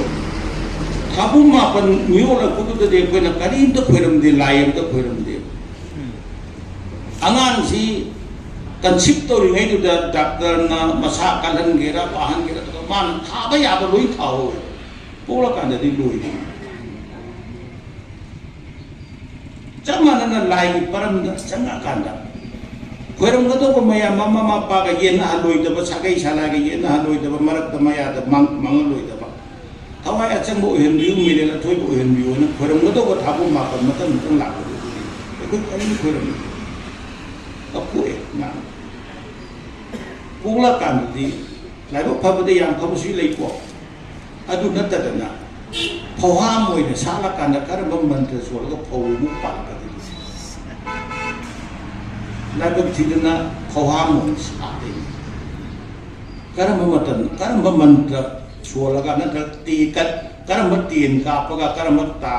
ꯊꯥꯕꯨꯝ ꯃꯥꯄꯟ ꯃꯤꯔꯣꯜꯂꯛꯄꯗꯨꯗꯗꯤ ꯑꯩꯈꯣꯏꯅ ꯀꯔꯤꯝꯇ ꯈꯣꯏꯔꯝꯗꯦ, ꯂꯥꯏ ꯑꯝꯇ ꯈꯣꯏꯔꯝꯗꯦ꯫ ꯑꯉꯥꯡꯁꯤ ꯀꯟꯁꯤꯞ ꯇꯧꯔꯤꯉꯩꯗꯨꯗ ꯗꯥꯛꯇꯔꯅ ꯃꯁꯥ ꯀꯜꯍꯟꯒꯦꯔꯥ ꯄꯥꯍꯟꯒꯦꯔꯥ ꯇꯧꯔꯒ ꯃꯥꯅ ꯊꯥꯕ ꯌꯥꯕ ꯂꯣꯏ ꯊꯥꯍꯧꯋꯦ꯫ ꯄꯣꯛꯂꯀꯥꯟꯗꯗꯤ ꯂꯣꯏꯔꯦ꯫ ꯆꯞ ꯃꯥꯟꯅꯅ ꯂꯥꯏꯒꯤ ꯄꯔꯝꯗ ꯆꯪꯉꯛꯀꯥꯟꯗ ꯈꯣꯏꯔꯝꯒꯗꯧꯕ ꯃꯌꯥꯝ, ꯃꯃꯥ ꯃꯄꯥꯒ ꯌꯦꯠꯅꯍꯜꯂꯣꯏꯗꯕ, ꯁꯥꯒꯩ ꯁꯥꯂꯥꯒ ꯌꯦꯠꯅꯍꯜꯂꯣꯏꯗꯕ, ꯃꯔꯛꯇ ꯃꯌꯥꯗ ꯃꯥꯡ-, ꯃꯥꯡꯍꯜꯂꯣꯏꯗꯕ, ꯊꯋꯥꯏ ꯑꯆꯪꯕ ꯑꯣꯏꯍꯟꯕꯤꯌꯨ, ꯃꯤꯔꯦꯜ ꯑꯊꯣꯏꯕ ꯑꯣꯏꯍꯟꯕꯤꯌꯨ ꯍꯥꯏꯅ ꯈꯣꯏꯔꯝꯒꯗꯧꯕ ꯊꯥꯕꯨꯝ ꯃꯥꯄꯟ ꯃꯊꯪ ꯃꯊꯪ ꯂꯥꯛꯄꯗꯨꯗꯤ ꯑꯩꯈꯣꯏ ꯀꯔꯤꯝ ꯈꯣꯏꯔꯝꯗꯦ꯫ ꯀꯞꯊꯣꯛꯑꯦ ꯑꯉꯥꯡ꯫ ꯄꯣꯛꯂꯛꯀꯥꯟꯗꯗꯤ ꯂꯥꯏꯕꯛ ꯐꯕꯗ ꯌꯥꯝ ꯐꯕꯁꯨ ꯂꯩꯀꯣ꯫ ꯑꯗꯨ ꯅꯠꯇꯗꯅ ꯐꯧꯍꯥꯝ ꯑꯣꯏꯅ ꯁꯥꯠꯂꯀꯥꯟꯗ ꯀꯔꯝꯕ ꯃꯟꯇ꯭ꯔ ꯁꯣꯜꯂꯒ ꯐꯧ ꯑꯃꯨꯛ ꯄꯥꯜꯂꯛꯀꯗꯣꯏꯅꯣ? ꯂꯥꯏꯕꯛ ꯊꯤꯗꯅ ꯐꯧꯍꯥꯝ ꯑꯣꯏꯅ ꯁꯥꯠꯂꯦ꯫ ꯀꯔꯝꯕ ꯃꯇꯝ, ꯀꯔꯝꯕ ꯃꯟꯇ꯭ꯔ ꯁꯣꯜꯂꯒ ꯅꯠꯇ꯭ꯔꯒ ꯇꯦ-, ꯀ-, ꯀꯔꯝꯕ ꯇꯦꯟ ꯀꯥꯞꯄꯒ ꯀꯔꯝꯕ ꯇꯥ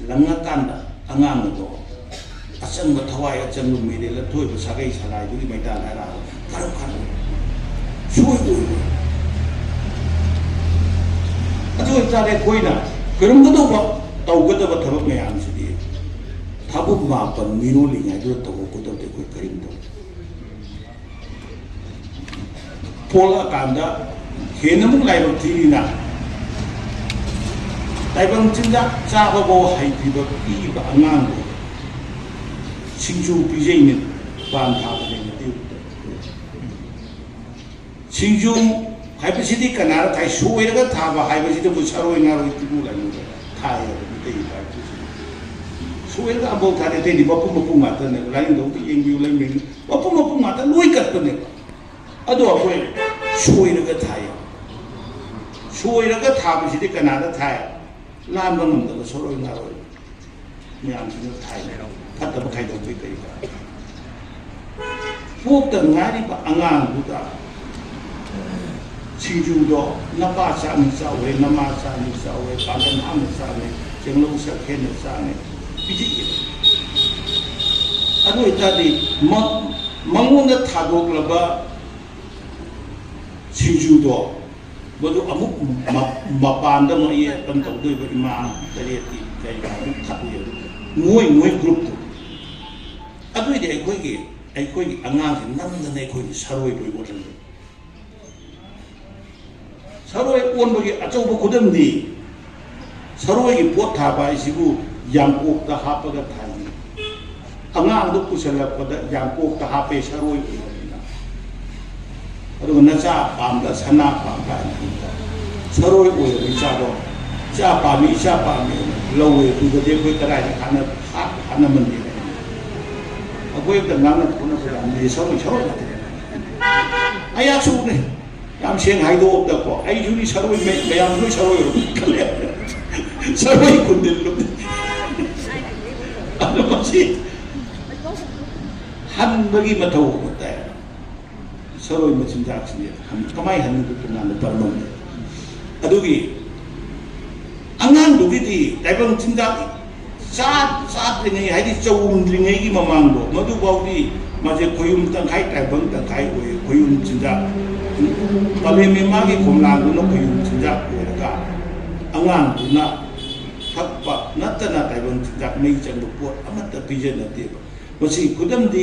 ꯂꯪꯉꯀꯥꯟꯗ ꯑꯉꯥꯡ ꯑꯗꯣ ꯑꯆꯪꯕ, ꯊꯋꯥꯏ ꯑꯆꯪꯕ, ꯃꯤꯔꯦꯜ ꯑꯊꯣꯏꯕ ꯁꯥꯒꯩ ꯁꯂꯥꯏꯗꯨꯒꯤ ꯃꯩꯗꯥ ꯂꯥꯏꯔꯥꯗꯣ ꯀꯔꯝ ꯀꯥꯟꯗ ꯁꯣꯏ ꯑꯣꯏꯕ? ꯑꯗꯨ ꯑꯣꯏꯇꯥꯔꯗꯤ ꯑꯩꯈꯣꯏꯅ ꯈꯣꯏꯔꯝꯒꯗꯧꯕ, ꯇꯧꯒꯗꯕ ꯊꯕꯛ ꯃꯌꯥꯝꯁꯤꯗꯤ ꯊꯥꯕꯨꯝ ꯃꯥꯄꯟ ꯃꯤꯔꯣꯜꯂꯤꯉꯩꯗꯨꯗ ꯇꯧꯍꯧꯒꯗꯕꯗꯤ ꯑꯩꯈꯣꯏ ꯀꯔꯤꯝ ꯇꯧꯗꯦ꯫ ꯄꯣꯛꯂꯛꯑꯀꯥꯟꯗ ꯍꯦꯟꯅ ꯑꯃꯨꯛ ꯂꯥꯏꯕꯛ ꯊꯤꯔꯤꯅ ꯇꯥꯏꯕꯪ ꯆꯤꯟꯖꯥꯛ ꯆꯥꯕꯐꯥꯎ ꯍꯩꯇ꯭ꯔꯤꯕ ꯄꯤꯛꯏꯕ ꯑꯉꯥꯡꯗꯣ ꯁꯤꯡꯖꯨ ꯄꯤꯖꯩꯅꯦ, ꯄꯥꯟ ꯊꯥꯕꯅꯦ ꯃꯇꯦꯛ꯫ ꯁꯤꯡꯖꯨ ꯍꯥꯏꯕꯁꯤꯗꯤ ꯀꯅꯥꯅ ꯊꯥꯏ? ꯁꯣꯏꯔꯒ ꯊꯥꯕ ꯍꯥꯏꯕꯁꯤꯗꯕꯨ ꯁꯔꯣꯏ ꯉꯥꯔꯣꯏ ꯇꯤꯜꯍꯧ ꯂꯥꯏꯃꯨꯗ ꯊꯥꯏ ꯍꯥꯏꯕ ꯃꯤꯇꯩ ꯏꯄꯥ ꯏꯄꯨꯁꯤꯡꯅ꯫ ꯁꯣꯏꯔꯒ ꯑꯃꯐꯥꯎ ꯊꯥꯗꯦ, ꯑꯇꯩꯗꯤ ꯃꯄꯨꯝ ꯃꯄꯨꯝ ꯉꯥꯛꯇꯅꯦꯕ꯫ ꯂꯥꯏꯅꯤꯡꯊꯧꯗ ꯌꯦꯡꯕꯤꯌꯨ, ꯂꯩꯃꯔꯦꯟ ꯃꯄꯨꯝ ꯃꯄꯨꯝ ꯉꯥꯛꯇ ꯂꯣꯏ ꯀꯠꯄꯅꯦꯕ꯫ ꯑꯗꯣ ꯑꯩꯈꯣꯏ ꯁꯣꯏꯔꯒ ꯊꯥꯏ꯫ ꯁꯣꯏꯔꯒ ꯊꯥꯕꯁꯤꯗꯤ ꯀꯅꯥꯗ ꯊꯥꯏ? ꯂꯥꯝꯕ ꯉꯝꯗꯕ ꯁꯔꯣꯏ ꯉꯥꯔꯣꯏ ꯃꯌꯥꯝꯁꯤꯅ ꯊꯥꯏ꯫ ꯐꯠꯇꯕ ꯈꯥꯏꯗꯣꯛꯄꯩ ꯀꯔꯤ ꯀꯔꯥ꯫ ꯄꯣꯛꯇ ꯉꯥꯏꯔꯤꯕ ꯑꯉꯥꯡꯗꯨꯗ ꯁꯤꯡꯖꯨꯗꯣ ꯅꯄꯥ ꯆꯥꯅꯤ ꯆꯥꯎꯍꯦ, ꯅꯃꯥ ꯆꯥꯅꯤ ꯆꯥꯎꯍꯦ, ꯄꯥꯡꯒꯜ ꯍꯥꯞꯅ ꯆꯥꯅꯤ, ꯆꯦꯡꯂꯧ ꯁꯛ ꯍꯦꯟꯅ ꯆꯥꯅꯤ, ꯄꯤꯖꯩꯌꯦ꯫ ꯑꯗꯨ ꯑꯣꯏꯇꯥꯔꯗꯤ ꯃ-, ꯃꯉꯣꯟꯗ ꯊꯥꯗꯣꯛꯂꯕ ꯁꯤꯡꯖꯨꯗꯣ ꯃꯗꯨ ꯑꯃꯨꯛ ꯃ- ꯃꯄꯥꯟꯗ ꯑꯃꯨꯛ ꯌꯦꯛꯇꯅ ꯇꯧꯗꯣꯏꯕ ꯏꯃꯥ ꯇꯔꯦꯠꯀꯤ ꯀꯩ ꯑꯃꯨꯛ ꯈꯠꯂꯤ ꯑꯗꯨ ꯃꯣꯏ ꯃꯣꯏ ꯒ꯭ꯔꯨꯞꯇꯨ꯫ ꯑꯗꯨꯏꯗꯤ ꯑꯩꯈꯣꯏꯒꯤ ꯑꯩꯈꯣꯏꯒꯤ ꯑꯉꯥꯡꯁꯤ ꯅꯝꯗꯅ ꯑꯩꯈꯣꯏꯒꯤ ꯁꯔꯣꯏ ꯂꯣꯏ ꯑꯣꯜꯍꯟꯕ꯫ ꯁꯔꯣꯏ ꯑꯣꯟꯕꯒꯤ ꯑꯆꯧꯕ ꯈꯨꯗꯝꯗꯤ ꯁꯔꯣꯏꯒꯤ ꯄꯣꯠ ꯊꯥꯕ ꯍꯥꯏꯁꯤꯕꯨ ꯌꯥꯡꯀꯣꯛꯇ ꯍꯥꯞꯄꯒ ꯊꯥꯏ꯫ ꯑꯉꯥꯡꯗꯨ ꯄꯨꯁꯜꯂꯛꯄꯗ ꯌꯥꯡꯀꯣꯛꯇ ꯍꯥꯞꯄꯦ ꯁꯔꯣꯏ ꯑꯣꯏꯔꯕꯅꯤꯅ꯫ ꯑꯗꯨꯒ ꯅꯆꯥ ꯄꯥꯝꯕ ꯁꯅꯥ ꯄꯥꯝꯕ ꯍꯥꯏꯅ ꯈꯟꯕ ꯁꯔꯣꯏ ꯑꯣꯏꯔꯕ ꯏꯆꯥꯗꯣ ꯏꯆꯥ ꯄꯥꯝꯃꯤ ꯏꯆꯥ ꯄꯥꯝꯃꯤ ꯂꯧꯋꯦ꯫ ꯑꯗꯨꯗꯗꯤ ꯑꯩꯈꯣꯏ ꯀꯗꯥꯏꯗ ꯀꯥꯟꯅ ꯍꯥꯠ ꯀꯥꯟꯅꯃꯟꯗꯦ꯫ ꯑꯩꯈꯣꯏ ꯑꯝꯇ ꯉꯥꯡꯅ ꯈꯣꯠꯅꯕ ꯌꯥꯝ ꯂꯩ ꯁꯔꯣꯏ ꯁꯔꯣꯏ ꯉꯥꯛꯇꯅꯦ꯫ ꯑꯩꯍꯥꯛꯁꯨꯅꯦ꯫ ꯌꯥꯝ ꯁꯦꯡꯅ ꯍꯥꯏꯗꯣꯛꯑꯕꯗꯀꯣ ꯑꯩꯁꯨꯅꯤ ꯁꯔꯣꯏ ꯃꯌꯥꯝꯁꯨ ꯂꯣꯏ ꯁꯔꯣꯏ ꯑꯣꯏꯔꯝꯃꯤ ꯈꯜꯂꯦ꯫ ꯁꯔꯣꯏ ꯈꯨꯟꯗꯤꯜꯂꯨ꯫ ꯑꯗꯨ ꯃꯁꯤ ꯍꯟꯕꯒꯤ ꯃꯊꯧ ꯑꯃ ꯇꯥꯏ꯫ ꯁꯔꯣꯏ ꯃꯆꯤꯟꯖꯥꯛꯁꯤꯡꯁꯦ ꯀꯃꯥꯏꯅ ꯍꯟꯕꯗ ꯇꯣꯉꯥꯟꯕ ꯇꯝꯕ ꯑꯃ ꯂꯩ꯫ ꯑꯗꯨꯒꯤ ꯑꯉꯥꯡꯗꯨꯒꯤꯗꯤ ꯇꯥꯏꯕꯪ ꯆꯤꯟꯖꯥꯛ ꯆꯥ ꯆꯥꯗ꯭ꯔꯤꯉꯩ ꯍꯥꯏꯗꯤ ꯆꯧꯝꯗ꯭ꯔꯤꯉꯩꯒꯤ ꯃꯃꯥꯡꯗꯣ ꯃꯗꯨꯐꯥꯎꯗꯤ ꯃꯥꯁꯦ ꯈꯣꯏꯌꯨꯝ ꯇꯪꯈꯥꯏ ꯇꯥꯏꯕꯪ ꯇꯪꯈꯥꯏ ꯑꯣꯏꯌꯦ꯫ ꯈꯣꯏꯌꯨꯝ ꯆꯤꯟꯖꯥꯛ ꯄꯥꯂꯦꯝ ꯃꯤꯃꯥꯒꯤ ꯈꯣꯝꯂꯥꯡꯗꯨꯅ ꯈꯣꯏꯌꯨꯝ ꯆꯤꯟꯖꯥꯛ ꯑꯣꯏꯔꯒ ꯑꯉꯥꯡꯗꯨꯅ ꯊꯛꯄ ꯅꯠꯇꯅ ꯇꯥꯏꯕꯪ ꯆꯤꯟꯖꯥꯛ ꯃꯩ ꯆꯪꯕ ꯄꯣꯠ ꯑꯃꯠꯇ ꯄꯤꯖꯅꯗꯦꯕ꯫ ꯃꯁꯤꯒꯤ ꯈꯨꯗꯝꯗꯤ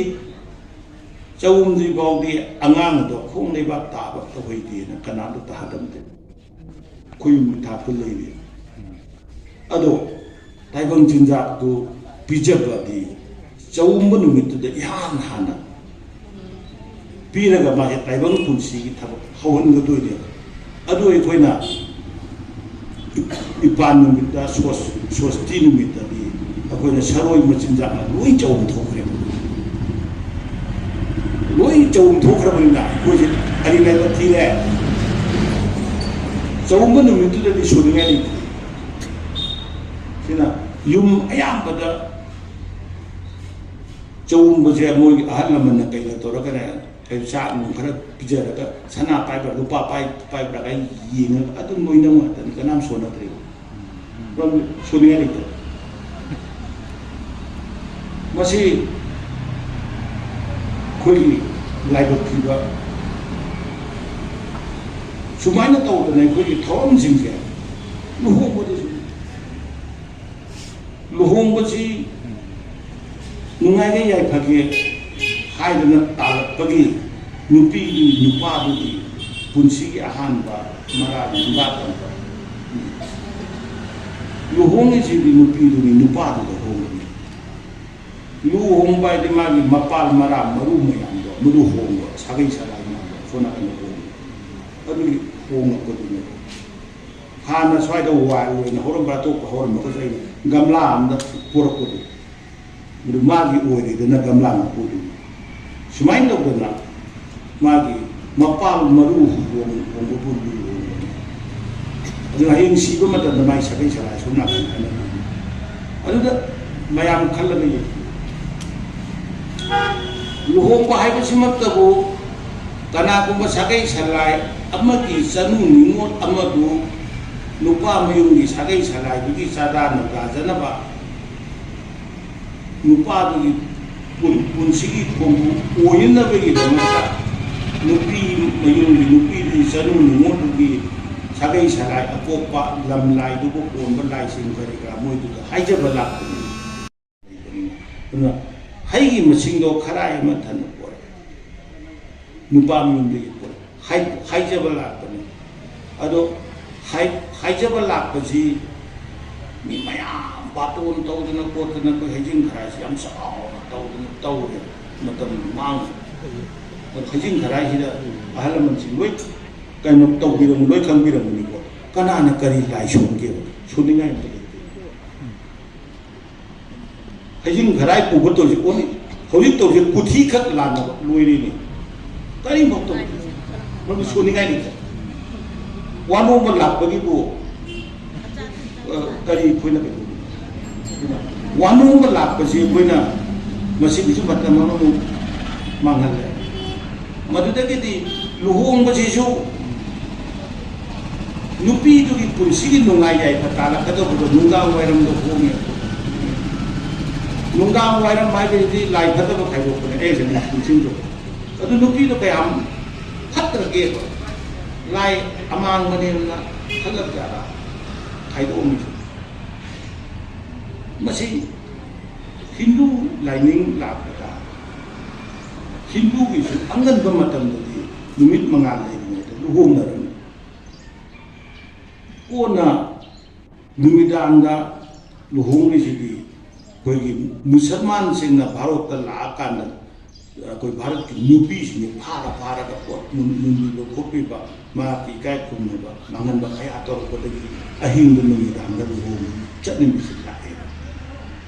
ꯆꯧꯝꯗ꯭ꯔꯤ ꯐꯥꯎꯗꯤ ꯑꯉꯥꯡꯗꯣ ꯈꯣꯡ ꯂꯩꯕꯥꯛ ꯇꯥꯕ ꯇꯧꯍꯩꯗꯦꯅ ꯀꯅꯥꯝꯇ ꯇꯥꯍꯜꯂꯝꯗꯦ꯫ ꯈꯨꯌꯨꯝ ꯊꯥꯛꯇ ꯂꯩꯔꯤ꯫ ꯑꯗꯣ ꯇꯥꯏꯕꯪ ꯆꯤꯟꯖꯥꯛꯇꯨ ꯄꯤꯖꯕꯗꯤ ꯆꯧꯝꯕ ꯅꯨꯃꯤꯠꯇꯨꯗ ꯏꯍꯥꯟ ꯍꯥꯟꯅ ꯄꯤꯔꯒ ꯃꯥꯁꯦ ꯇꯥꯏꯕꯪ ꯄꯨꯟꯁꯤꯒꯤ ꯊꯕꯛ ꯍꯧꯍꯟꯒꯗꯣꯏꯅꯦꯕ꯫ ꯑꯗꯨ ꯑꯩꯈꯣꯏꯅ ꯏꯄꯥꯟ ꯅꯨꯃꯤꯠꯇ ꯁꯣꯁ- ꯁꯣꯁꯇꯤ ꯅꯨꯃꯤꯠꯇꯗꯤ ꯑꯩꯈꯣꯏꯅ ꯁꯔꯣꯏ ꯃꯆꯤꯟꯖꯥꯛꯅ ꯂꯣꯏ ꯆꯧꯝꯊꯣꯛꯈ꯭ꯔꯦꯕ꯫ ꯂꯣꯏ ꯆꯧꯝꯊꯣꯛꯈ꯭ꯔꯕꯅꯤꯅ ꯑꯩꯈꯣꯏꯁꯦ ꯀꯔꯤ ꯂꯥꯏꯕꯛ ꯊꯤꯔꯦ? ꯆꯧꯝꯕ ꯅꯨꯃꯤꯠꯇꯨꯗꯗꯤ ꯁꯨꯅꯤꯡꯉꯥꯏ ꯂꯩꯇꯦ꯫ ꯁꯤꯅ ꯌꯨꯝ ꯑꯌꯥꯝꯕꯗ ꯆꯧꯝꯕꯁꯦ ꯃꯣꯏꯒꯤ ꯑꯍꯜ ꯂꯃꯟꯅ ꯀꯩꯅꯣ ꯇꯧꯔꯒꯅꯦ꯫ ꯀꯩ ꯆꯥꯛ ꯅꯨꯡ ꯈꯔ ꯄꯤꯖꯔꯒ ꯁꯅꯥ ꯄꯥꯏꯕ꯭ꯔꯥ ꯂꯨꯄꯥ ꯄꯥꯏ ꯄꯥꯏꯕ꯭ꯔꯥ ꯀꯥꯏ ꯌꯦꯡꯉꯒ ꯑꯗꯨꯝ ꯂꯣꯏꯅꯃꯛ ꯉꯥꯛꯇꯅꯤ꯫ ꯀꯅꯥꯝ ꯁꯣꯟꯅꯗ꯭ꯔꯦꯕ꯫ ꯃꯔꯝꯗꯤ ꯁꯣꯟꯅꯤꯡꯉꯥꯏ ꯂꯩꯇꯕ꯫ ꯃꯁꯤ ꯑꯩꯈꯣꯏꯒꯤ ꯂꯥꯏꯕꯛ ꯊꯤꯕ ꯁꯨꯃꯥꯏꯅ ꯇꯧꯗꯅ ꯑꯩꯈꯣꯏꯒꯤ ꯊꯧꯔꯝꯁꯤꯡꯁꯦ ꯂꯨꯍꯣꯡꯕꯗꯁꯨ, ꯂꯨꯍꯣꯡꯕꯁꯤ ꯅꯨꯡꯉꯥꯏꯒꯦ ꯌꯥꯏꯐꯒꯦ ꯍꯥꯏꯗꯅ ꯇꯥꯜꯂꯛꯄꯒꯤ ꯅꯨꯄꯤꯗꯨꯒꯤ ꯅꯨꯄꯥꯗꯨꯒꯤ ꯄꯨꯟꯁꯤꯒꯤ ꯑꯍꯥꯟꯕ ꯃꯔꯥꯜ ꯍꯨꯟꯗꯥ ꯇꯝꯕ꯫ ꯂꯨꯍꯣꯡꯉꯤꯁꯤꯗꯤ ꯅꯨꯄꯤꯗꯨꯒꯤ ꯅꯨꯄꯥꯗꯨꯗ ꯍꯣꯡꯕꯅꯤ꯫ ꯂꯨꯍꯣꯡꯕ ꯍꯥꯏꯗꯤ ꯃꯥꯒꯤ ꯃꯄꯥꯜ ꯃꯔꯥ ꯃꯔꯨ ꯃꯌꯥꯝꯗꯣ ꯃꯗꯨ ꯍꯣꯡꯕ, ꯁꯥꯒꯩ ꯁꯥꯒꯩ ꯃꯌꯥꯝꯗꯣ ꯁꯣꯝ ꯅꯥꯀꯟꯗ ꯍꯣꯡꯕ꯫ ꯑꯗꯨꯒꯤ ꯍꯣꯡꯉꯛꯄꯗꯨꯅꯦꯕ꯫ ꯍꯥꯟꯅ ꯁ꯭ꯋꯥꯏꯗ ꯋꯥꯏꯜ ꯑꯣꯏꯅ ꯍꯧꯔꯝꯕ ꯑꯇꯣꯞꯄ ꯍꯧꯔꯝꯃꯒꯁꯨ ꯑꯩꯅ ꯒꯝꯂꯥ ꯑꯃꯗ ꯄꯨꯔꯛꯄꯗꯣ꯫ ꯑꯗꯨ ꯃꯥꯒꯤ ꯑꯣꯏꯔꯦꯗꯅ ꯒꯝꯂꯥ ꯃꯄꯨꯗꯨꯅ꯫ ꯁꯨꯃꯥꯏꯅ ꯇꯧꯗꯅ ꯃꯥꯒꯤ ꯃꯄꯥꯜ ꯃꯔꯨ ꯍꯣꯡ-, ꯍꯣꯡꯕꯕꯨ ꯂꯨ ꯍꯣꯡꯕꯅꯤ꯫ ꯑꯗꯨꯅ ꯍꯌꯦꯡ ꯁꯤꯕ ꯃꯇꯝꯗ ꯃꯥꯒꯤ ꯁꯥꯒꯩ ꯁꯔꯥꯏ ꯁꯣꯝ ꯅꯥꯀꯟ ꯍꯥꯏꯅꯕꯅꯤ꯫ ꯑꯗꯨꯗ ꯃꯌꯥꯝ ꯈꯜꯂꯒ ꯌꯦꯡꯕꯤꯌꯨ꯫ ꯂꯨꯍꯣꯡꯕ ꯍꯥꯏꯕꯁꯤꯃꯛꯇꯕꯨ ꯀꯅꯥꯒꯨꯝꯕ ꯁꯥꯒꯩ ꯁꯂꯥꯏ ꯑꯃꯒꯤ ꯆꯅꯨ ꯅꯤꯉꯣꯜ ꯑꯃꯗꯨ ꯅꯨꯄꯥ ꯃꯌꯨꯝꯒꯤ ꯁꯥꯒꯩ ꯁꯂꯥꯏꯗꯨꯒꯤ ꯆꯥꯗꯥ ꯅꯧꯗꯥꯖꯅꯕ, ꯅꯨꯄꯥꯗꯨꯒꯤ ꯄꯨꯟ-, ꯄꯨꯟꯁꯤꯒꯤ ꯈꯣꯡꯕꯨ ꯑꯣꯏꯅꯅꯕꯒꯤꯗꯃꯛꯇ ꯅꯨꯄꯤ ꯃꯌꯨꯝꯒꯤ ꯅꯨꯄꯤꯗꯨꯒꯤ ꯆꯅꯨ ꯅꯤꯉꯣꯜꯗꯨꯒꯤ ꯁꯥꯒꯩ ꯁꯂꯥꯏ ꯑꯄꯣꯛꯄ ꯂꯝꯂꯥꯏꯗꯨꯕꯨ ꯀꯣꯟꯕ ꯂꯥꯏꯁꯤꯡ ꯀꯔꯤ ꯀꯔꯥ ꯃꯣꯏꯗꯨꯗ ꯍꯥꯏꯖꯕ ꯂꯥꯛꯄꯅꯤ꯫ ꯑꯗꯨꯅ ꯍꯩꯒꯤ ꯃꯁꯤꯡꯗꯣ ꯈꯔꯥꯏ ꯑꯃ ꯊꯟꯅ ꯄꯣꯔꯛꯑꯦ꯫ ꯅꯨꯄꯥ ꯃꯌꯨꯝꯗꯒꯤ ꯄꯣꯔꯛꯑꯦ꯫ ꯍꯥꯏ-, ꯍꯥꯏꯖꯕ ꯂꯥꯛꯄꯅꯤ꯫ ꯑꯗꯣ ꯍꯥꯏ-, ꯍꯥꯏꯖꯕ ꯂꯥꯛꯄꯁꯤ ꯃꯤ ꯃꯌꯥꯝ ꯕꯥꯇꯣꯟ ꯇꯧꯗꯅ ꯈꯣꯠꯇꯅ ꯑꯩꯈꯣꯏ ꯍꯩꯖꯤꯡ ꯈꯔꯥꯏꯁꯤ ꯌꯥꯝ ꯆꯥꯎꯅ ꯇꯧꯗꯅ ꯇꯧꯔꯦ ꯃꯇꯝ ꯃꯥꯡꯉꯦ꯫ ꯑꯗꯣ ꯍꯩꯖꯤꯡ ꯈꯔꯥꯏꯁꯤꯗ ꯑꯍꯜ ꯂꯃꯟꯁꯤꯡ ꯂꯣꯏ ꯀꯩꯅꯣ ꯇꯧꯕꯤꯔꯝꯃꯤ, ꯂꯣꯏ ꯈꯪꯕꯤꯔꯝꯃꯅꯤꯀꯣ꯫ ꯀꯅꯥꯅ ꯀꯔꯤ ꯂꯥꯏ ꯁꯣꯟꯒꯦꯕ? ꯁꯣꯟꯅꯤꯡꯉꯥꯏ ꯑꯝꯇ ꯂꯩꯇꯦ꯫ ꯍꯩꯖꯤꯡ ꯈꯔꯥꯏ ꯄꯨꯕ ꯇꯧꯔꯤꯁꯦ ꯑꯣꯟꯂꯤ ꯍꯧꯖꯤꯛ ꯇꯧꯔꯤꯁꯦ ꯀꯨꯊꯤ ꯈꯛ ꯂꯥꯟꯅꯕ ꯂꯣꯏꯔꯦꯅꯦ꯫ ꯀꯔꯤꯃꯨꯛ ꯇꯧꯗꯦ꯫ ꯃꯔꯝꯗꯤ ꯁꯣꯟꯅꯤꯡꯉꯥꯏ ꯂꯩꯇꯦ꯫ ꯋꯥꯅꯣꯝꯕ ꯂꯥꯛꯄꯒꯤꯕꯨ, ꯑ, ꯀꯔꯤ ꯑꯩꯈꯣꯏꯅ ꯀꯩꯗꯧꯕ? ꯋꯥꯅꯣꯝꯕ ꯂꯥꯛꯄꯁꯤ ꯑꯩꯈꯣꯏꯅ ꯃꯁꯤꯒꯤꯁꯨ ꯃꯇꯝ ꯑꯃꯃꯨꯛ ꯃꯥꯡꯍꯜꯂꯦ꯫ ꯃꯗꯨꯗꯒꯤꯗꯤ ꯂꯨꯍꯣꯡꯕꯁꯤꯁꯨ ꯅꯨꯄꯤꯗꯨꯒꯤ ꯄꯨꯟꯁꯤꯒꯤ ꯅꯨꯡꯉꯥꯏ ꯌꯥꯏꯐ ꯇꯥꯜꯂꯛꯀꯗꯧꯕꯗꯣ ꯅꯨꯡꯗꯥꯡ ꯋꯥꯏꯔꯝꯗ ꯍꯣꯡꯉꯦ꯫ ꯅꯨꯡꯗꯥꯡ ꯋꯥꯏꯔꯝ ꯍꯥꯏꯕꯁꯤꯗꯤ ꯂꯥꯏ ꯐꯠꯇꯕ ꯈꯥꯏꯗꯣꯛꯄꯅꯦ, ꯑꯩꯁꯦ ꯅꯤꯡꯁꯤꯡꯗꯣ꯫ ꯑꯗꯨ ꯅꯨꯄꯤꯗꯣ ꯀꯌꯥꯝ ꯐꯠꯇ꯭ꯔꯒꯦꯕ? ꯂꯥꯏ ꯑꯃꯥꯡꯕꯅꯦꯅ ꯈꯜꯂꯛꯇ꯭ꯔꯥ ꯈꯥꯏꯗꯣꯛꯑꯝꯃꯤꯁꯦ? ꯃꯁꯤ ꯍꯤꯟꯗꯨ ꯂꯥꯏꯅꯤꯡ ꯂꯥꯛꯄꯗ, ꯍꯤꯟꯗꯨꯒꯤꯁꯨ ꯑꯉꯟꯕ ꯃꯇꯝꯗꯗꯤ ꯅꯨꯃꯤꯠ ꯃꯉꯥ ꯂꯩꯔꯤꯉꯩꯗ ꯂꯨꯍꯣꯡꯅꯔꯝꯃꯤ꯫ ꯀꯣꯟꯅ ꯅꯨꯃꯤꯗꯥꯡꯗ ꯂꯨꯍꯣꯡꯂꯤꯁꯤꯗꯤ ꯑꯩꯈꯣꯏꯒꯤ ꯃꯨꯁꯜꯃꯥꯟꯁꯤꯡꯅ ꯚꯥꯔꯠꯇ ꯂꯥꯛꯑꯀꯥꯟꯗ ꯑꯩꯈꯣꯏ ꯚꯥꯔꯠꯀꯤ ꯅꯨꯄꯤꯁꯤꯡꯁꯦ ꯐꯥꯔ ꯐꯥꯔꯒ ꯄꯣꯠ ꯃꯨꯟ-, ꯃꯨꯟꯕꯤꯕ ꯈꯣꯠꯄꯤꯕ, ꯃꯍꯥꯛꯀꯤ ꯏꯀꯥꯏ ꯈꯨꯝꯅꯕ ꯃꯥꯡꯍꯟꯕ ꯀꯌꯥ ꯇꯧꯔꯛꯄꯗꯒꯤ ꯑꯍꯤꯡꯗ ꯅꯨꯃꯤꯗꯥꯡꯗ ꯂꯨꯍꯣꯡꯕ ꯆꯠꯅꯕꯤꯁꯤ ꯂꯥꯛꯑꯦꯕ꯫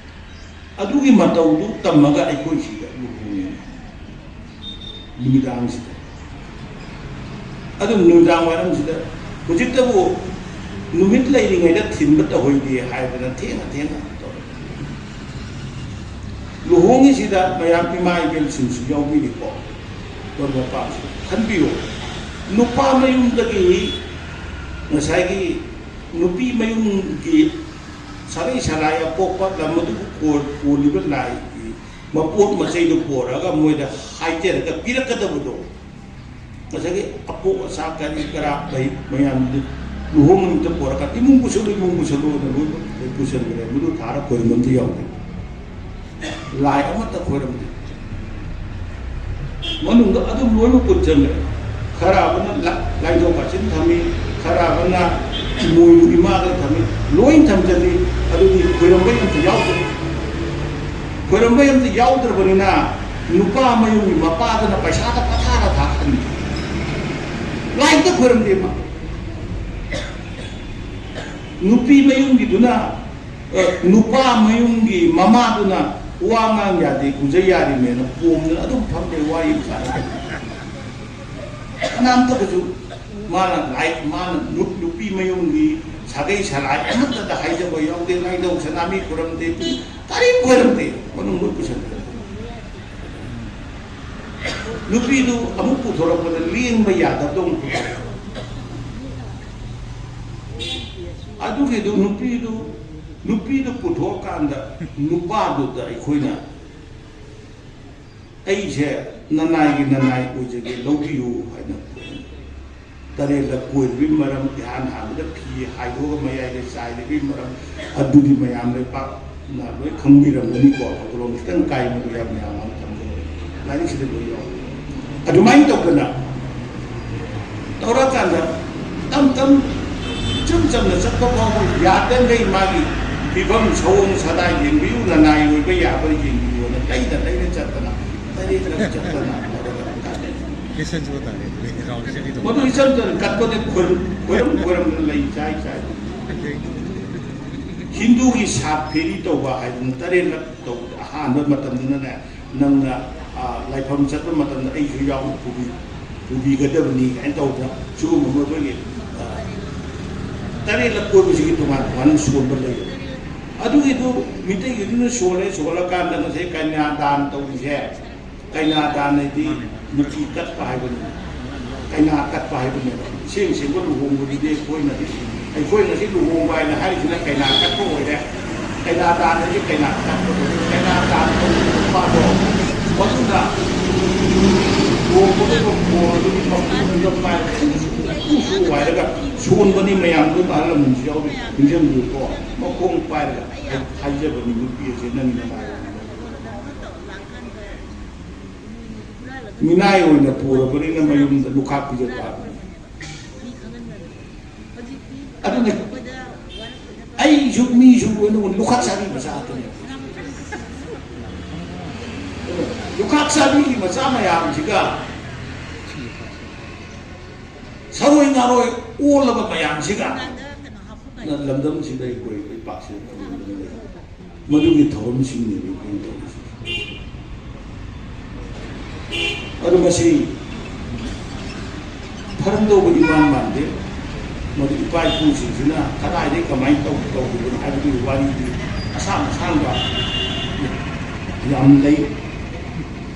ꯑꯗꯨꯒꯤ ꯃꯇꯧꯗꯨ ꯇꯝꯃꯒ ꯑꯩꯈꯣꯏ ꯁꯤꯗ ꯂꯨꯍꯣꯡꯉꯦ ꯅꯨꯃꯤꯗꯥꯡꯁꯤꯗ꯫ ꯑꯗꯨ ꯅꯨꯃꯤꯗꯥꯡ ꯋꯥꯏꯔꯝꯁꯤꯗ ꯍꯧꯖꯤꯛꯇꯕꯨ ꯅꯨꯃꯤꯠ ꯂꯩꯔꯤꯉꯩꯗ ꯊꯤꯟꯕ ꯇꯧꯍꯩꯗꯦ ꯍꯥꯏꯗꯅ ꯊꯦꯡꯅ ꯊꯦꯡꯅ ꯇꯧꯔꯦ꯫ ꯂꯨꯍꯣꯡꯉꯤꯁꯤꯗ ꯃꯌꯥꯝ ꯏꯃꯥ ꯏꯕꯦꯜꯁꯤꯡꯁꯨ ꯌꯥꯎꯕꯤꯔꯤꯀꯣ꯫ ꯃꯔꯨꯞ ꯃꯄꯥꯡꯁꯨ ꯈꯟꯕꯤꯌꯨ꯫ ꯅꯨꯄꯥ ꯃꯌꯨꯝꯗꯒꯤ ꯉꯁꯥꯏꯒꯤ ꯅꯨꯄꯤ ꯃꯌꯨꯝꯒꯤ ꯁꯥꯒꯩ ꯁꯂꯥꯏ ꯑꯄꯣꯛꯄ ꯂꯝ ꯑꯗꯨꯕꯨ ꯀꯣꯜ-, ꯀꯣꯜꯂꯤꯕ ꯂꯥꯏꯒꯤ ꯃꯄꯣꯠ ꯃꯆꯩꯗꯨ ꯄꯣꯔꯛꯑꯒ ꯃꯣꯏꯗ ꯍꯥꯏꯖꯔꯒ ꯄꯤꯔꯛꯀꯗꯕꯗꯣ, ꯉꯁꯥꯏꯒꯤ ꯑꯄꯣꯛ ꯑꯆꯥ ꯀꯔꯤ ꯀꯔꯥ ꯂꯩ ꯃꯌꯥꯝꯗꯨ ꯂꯨꯍꯣꯡ ꯅꯨꯃꯤꯠꯇ ꯄꯣꯔꯛꯀ, "ꯏꯃꯨꯡ ꯄꯨꯁꯜꯂꯨ, ꯏꯃꯨꯡ ꯄꯨꯁꯜꯂꯨ" ꯍꯥꯏꯅ ꯂꯣꯏꯅ ꯄꯨꯁꯟꯈ꯭ꯔꯦ꯫ ꯃꯗꯨ ꯊꯥꯔ ꯈꯣꯏꯔꯝꯕ ꯑꯝꯇ ꯌꯥꯎꯗꯦ꯫ ꯂꯥꯏ ꯑꯃꯠꯇ ꯈꯣꯏꯔꯝꯗꯦ꯫ ꯃꯅꯨꯡꯗ ꯑꯗꯨꯝ ꯂꯣꯏꯅ ꯄꯨꯟꯁꯤꯜꯂꯦ꯫ ꯈꯔ ꯑꯃꯅ ꯂꯥ-, ꯂꯥꯏꯙꯧ ꯀꯥꯆꯤꯟ ꯊꯝꯃꯤ, ꯈꯔ ꯑꯃꯅ ꯏꯃꯣꯏꯅꯨ ꯏꯃꯥꯗ ꯊꯝꯃꯤ, ꯂꯣꯏ ꯊꯝꯖꯤꯜꯂꯤ꯫ ꯑꯗꯨꯗꯤ ꯈꯣꯏꯔꯝꯕꯩ ꯑꯝꯇ ꯌꯥꯎꯗ꯭ꯔꯦ꯫ ꯈꯣꯏꯔꯝꯕꯩ ꯑꯝꯇ ꯌꯥꯎꯗ꯭ꯔꯕꯅꯤꯅ ꯅꯨꯄꯥ ꯃꯌꯨꯝꯒꯤ ꯃꯄꯥꯗꯨꯅ ꯄꯩꯁꯥꯗ ꯄꯊꯥꯗ ꯊꯥꯈ꯭ꯔꯅꯤ꯫ ꯂꯥꯏꯗ ꯈꯣꯏꯔꯝꯗꯦ ꯃꯥ꯫ ꯅꯨꯄꯤ ꯃꯌꯨꯝꯒꯤꯗꯨꯅ ꯑ, ꯅꯨꯄꯥ ꯃꯌꯨꯝꯒꯤ ꯃꯃꯥꯗꯨꯅ ꯋꯥ ꯉꯥꯡ ꯌꯥꯗꯦ, ꯀꯨꯖ ꯌꯥꯔꯤꯃꯦꯅ ꯄꯣꯝꯗꯅ ꯑꯗꯨꯝ ꯐꯝꯂꯦ, ꯋꯥꯔꯤ ꯑꯃ ꯁꯥꯟꯅꯗꯦ꯫ ꯀꯅꯥꯝꯇꯒꯁꯨ ꯃꯥꯅ ꯂꯥꯏ-, ꯃꯥꯅ ꯅꯨ-, ꯅꯨꯄꯤ ꯃꯌꯨꯝꯒꯤ ꯁꯥꯒꯩ ꯁꯂꯥꯏ ꯑꯃꯠꯇꯗ ꯍꯥꯏꯖꯕ ꯌꯥꯎꯗꯦ, ꯂꯥꯏꯙꯧ ꯁꯅꯥꯃꯤ ꯈꯨꯔꯝꯗꯦ, ꯀꯔꯤꯝ ꯈꯨꯔꯝꯗꯦ, ꯃꯅꯨꯡ ꯂꯣꯏ ꯄꯨꯁꯟꯈ꯭ꯔꯦ꯫ ꯅꯨꯄꯤꯗꯨ ꯑꯃꯨꯛ ꯄꯨꯊꯣꯔꯛꯄꯗ ꯂꯦꯡꯕ ꯌꯥꯗꯕꯗꯧꯅ ꯄꯨꯊꯣꯔꯛꯄ꯫ ꯑꯗꯨꯒꯤꯗꯨ ꯅꯨꯄꯤꯗꯨ, ꯅꯨꯄꯤꯗꯨ ꯄꯨꯊꯣꯛꯑꯀꯥꯟꯗ ꯅꯨꯄꯥꯗꯨꯗ ꯑꯩꯈꯣꯏꯅ, "ꯑꯩꯁꯦ ꯅꯅꯥꯏꯒꯤ ꯅꯅꯥꯏ ꯑꯣꯏꯖꯒꯦ, ꯂꯧꯕꯤꯌꯨ" ꯍꯥꯏꯅ ꯇꯔꯦꯠꯂꯛ ꯀꯣꯏꯔꯤꯕꯒꯤ ꯃꯔꯝ, ꯏꯍꯥꯟ ꯍꯥꯟꯕꯗ ꯐꯤ ꯍꯥꯏꯗꯣꯛꯑꯒ ꯃꯌꯥꯏꯗ ꯆꯥꯏꯔꯤꯕꯒꯤ ꯃꯔꯝ ꯑꯗꯨꯗꯤ ꯃꯌꯥꯝ ꯂꯩꯄꯥꯛꯅ ꯂꯣꯏ ꯈꯪꯕꯤꯔꯝꯒꯅꯤꯀꯣ꯫ ꯊꯧꯒꯜꯂꯣꯟ ꯈꯤꯇꯪ ꯀꯥꯏꯕꯗꯨ ꯌꯥꯝ ꯌꯥꯝꯅ ꯊꯝꯖꯔꯦ꯫ ꯂꯥꯏꯔꯤꯛꯁꯤꯗ ꯂꯣꯏ ꯌꯥꯎꯔꯦ꯫ ꯑꯗꯨꯃꯥꯏꯅ ꯇꯧꯗꯅ ꯇꯧꯔꯀꯥꯟꯗ ꯇꯝ ꯇꯝ ꯏꯆꯝ ꯆꯝꯅ ꯆꯠꯄ ꯐꯥꯎꯕ ꯌꯥꯗꯈꯩ ꯃꯥꯒꯤ ꯐꯤꯕꯝ ꯁꯑꯣꯡ ꯁꯥꯗꯥ ꯌꯦꯡꯕꯤꯌꯨ, ꯅꯅꯥꯏ ꯑꯣꯏꯕ ꯌꯥꯕ ꯌꯦꯡꯕꯤꯌꯨꯅ ꯂꯩꯅ ꯂꯩꯅ ꯆꯠꯇꯅ ꯇꯔꯦꯠꯂꯛ ꯆꯠꯇꯅ ꯇꯧꯔꯒ ꯀꯥꯟꯅꯩ꯫ ꯀꯦꯁꯟꯁꯨ ꯇꯥꯔꯦ꯫ ꯃꯗꯨ ꯏꯆꯝ ꯆꯝꯅ ꯀꯠꯄꯗ ꯈꯣꯏꯔꯝ ꯈꯣꯏꯔꯝ ꯈꯣꯏꯔꯝꯗꯅ ꯂꯩ ꯆꯥꯏ ꯆꯥꯏ꯫ ꯍꯤꯟꯗꯨꯒꯤ ꯁꯥꯠ ꯐꯦꯔꯤ ꯇꯧꯕ ꯍꯥꯏꯗꯅ ꯇꯔꯦꯠꯂꯛ ꯇꯧꯕꯗ ꯑꯍꯥꯟꯕ ꯃꯇꯝꯗꯅꯅꯦ, ꯅꯪꯅ, ꯑ, ꯂꯥꯏꯐꯝ ꯆꯠꯄ ꯃꯇꯝꯗ ꯑꯩꯁꯨ ꯌꯥꯎꯅ ꯄꯨꯕꯤ-, ꯄꯨꯕꯤꯒꯗꯕꯅꯤ ꯀꯥꯏꯅ ꯇꯧꯗꯅ ꯁꯤꯒꯨꯝꯕ ꯃꯈꯣꯏꯒꯤ, ꯑ, ꯇꯔꯦꯠꯂꯛ ꯀꯣꯏꯕꯁꯤꯒꯤ ꯇꯣꯉꯥꯟ ꯇꯣꯉꯥꯟꯕ ꯁꯣꯟꯕ ꯂꯩ꯫ ꯑꯗꯨꯒꯤꯗꯨ ꯃꯤꯇꯩꯒꯤꯗꯨꯅ ꯁꯣꯜꯂꯦ, ꯁꯣꯜꯂꯀꯥꯟꯗ ꯉꯁꯥꯏ ꯀꯟꯌꯥꯗꯥꯟ ꯇꯧꯔꯤꯁꯦ, ꯀꯩꯅꯥ ꯗꯥꯟ ꯍꯥꯏꯗꯤ ꯅꯨꯄꯤ ꯀꯠꯄ ꯍꯥꯏꯕꯅꯤ, ꯀꯩꯅꯥ ꯀꯠꯄ ꯍꯥꯏꯕꯅꯦꯕ꯫ ꯏꯁꯦꯡ ꯁꯦꯡꯕ ꯂꯨꯍꯣꯡꯕꯗꯨꯗꯤ ꯑꯩꯈꯣꯏꯅꯗꯤ, ꯑꯩꯈꯣꯏ ꯉꯁꯤ ꯂꯨꯍꯣꯡꯕ ꯍꯥꯏꯅ ꯍꯥꯏꯔꯤꯁꯤꯅ ꯀꯩꯅꯥ ꯀꯠꯄ ꯑꯣꯏꯔꯦ꯫ ꯀꯩꯅꯥ ꯗꯥꯟ ꯍꯥꯏꯗꯤ ꯀꯩꯅꯥ ꯀꯠꯄꯗꯣ, ꯀꯩꯅꯥ ꯗꯥꯟ ꯇꯧꯕ ꯅꯨꯄꯥꯗꯣ ꯃꯗꯨꯅ ꯂꯨꯍꯣꯡꯕꯗꯨꯒ ꯕꯣꯔꯗꯨꯒꯤ ꯃꯄꯨꯗꯨꯗ ꯄꯥꯏꯔꯒ ꯁꯨ ꯁꯨ ꯍꯥꯏꯔꯒ ꯁꯣꯟꯕꯅꯤ꯫ ꯃꯌꯥꯝꯗꯨ ꯑꯍꯜ ꯂꯃꯟꯁꯨ ꯌꯥꯎꯔꯤ, ꯅꯤꯡꯁꯤꯡꯕꯤꯌꯨꯀꯣ꯫ ꯃꯈꯣꯡ ꯄꯥꯏꯔꯒ ꯍꯥꯏ-, ꯍꯥꯏꯖꯕꯅꯤ, ꯅꯨꯄꯤ ꯑꯁꯦ ꯅꯪꯒꯤ ꯅꯃꯥꯏ ꯃꯤꯅꯥꯏ ꯑꯣꯏꯅ ꯄꯨꯔꯕꯅꯤꯅ ꯃꯌꯨꯝꯗ ꯂꯨꯈꯥꯛ ꯄꯤꯖ ꯇꯥꯕꯅꯤ꯫ ꯑꯗꯨꯅ ꯑꯩꯁꯨ ꯃꯤꯁꯨ ꯂꯣꯏꯅꯃꯛ ꯂꯨꯈꯥꯛ ꯆꯥꯕꯤ ꯃꯆꯥ ꯉꯥꯛꯇꯅꯦ꯫ ꯂꯨꯈꯥꯛ ꯆꯥꯕꯤꯒꯤ ꯃꯆꯥ ꯃꯌꯥꯝꯁꯤꯒ ꯁꯔꯣꯏ ꯉꯥꯔꯣꯏ ꯑꯣꯜꯂꯕ ꯃꯌꯥꯝꯁꯤꯒ ꯂꯝꯗꯝꯁꯤꯗ ꯑꯩꯈꯣꯏ ꯂꯩꯄꯥꯛꯁꯤꯗ ꯈꯨꯗꯤꯡꯃꯛ ꯂꯩ꯫ ꯃꯗꯨꯒꯤ ꯊꯧꯔꯝꯁꯤꯡꯅꯦꯕ ꯑꯩꯈꯣꯏꯅ ꯇꯧꯔꯤꯁꯦ꯫ ꯑꯗꯨ ꯃꯁꯤ ꯐꯔꯝꯗꯧꯕ ꯏꯃꯥꯟ ꯃꯥꯟꯗꯦ꯫ ꯃꯗꯨ ꯏꯄꯥ ꯏꯄꯨꯁꯤꯡꯁꯤꯅ ꯀꯗꯥꯏꯗꯒꯤ ꯀꯃꯥꯏꯅ ꯇꯧ-, ꯇꯧꯈꯤꯕꯅꯣ ꯍꯥꯏꯕꯗꯨꯒꯤ ꯋꯥꯔꯤꯗꯤ ꯑꯁꯥꯡ ꯑꯁꯥꯡꯕ ꯌꯥꯝ ꯂꯩ꯫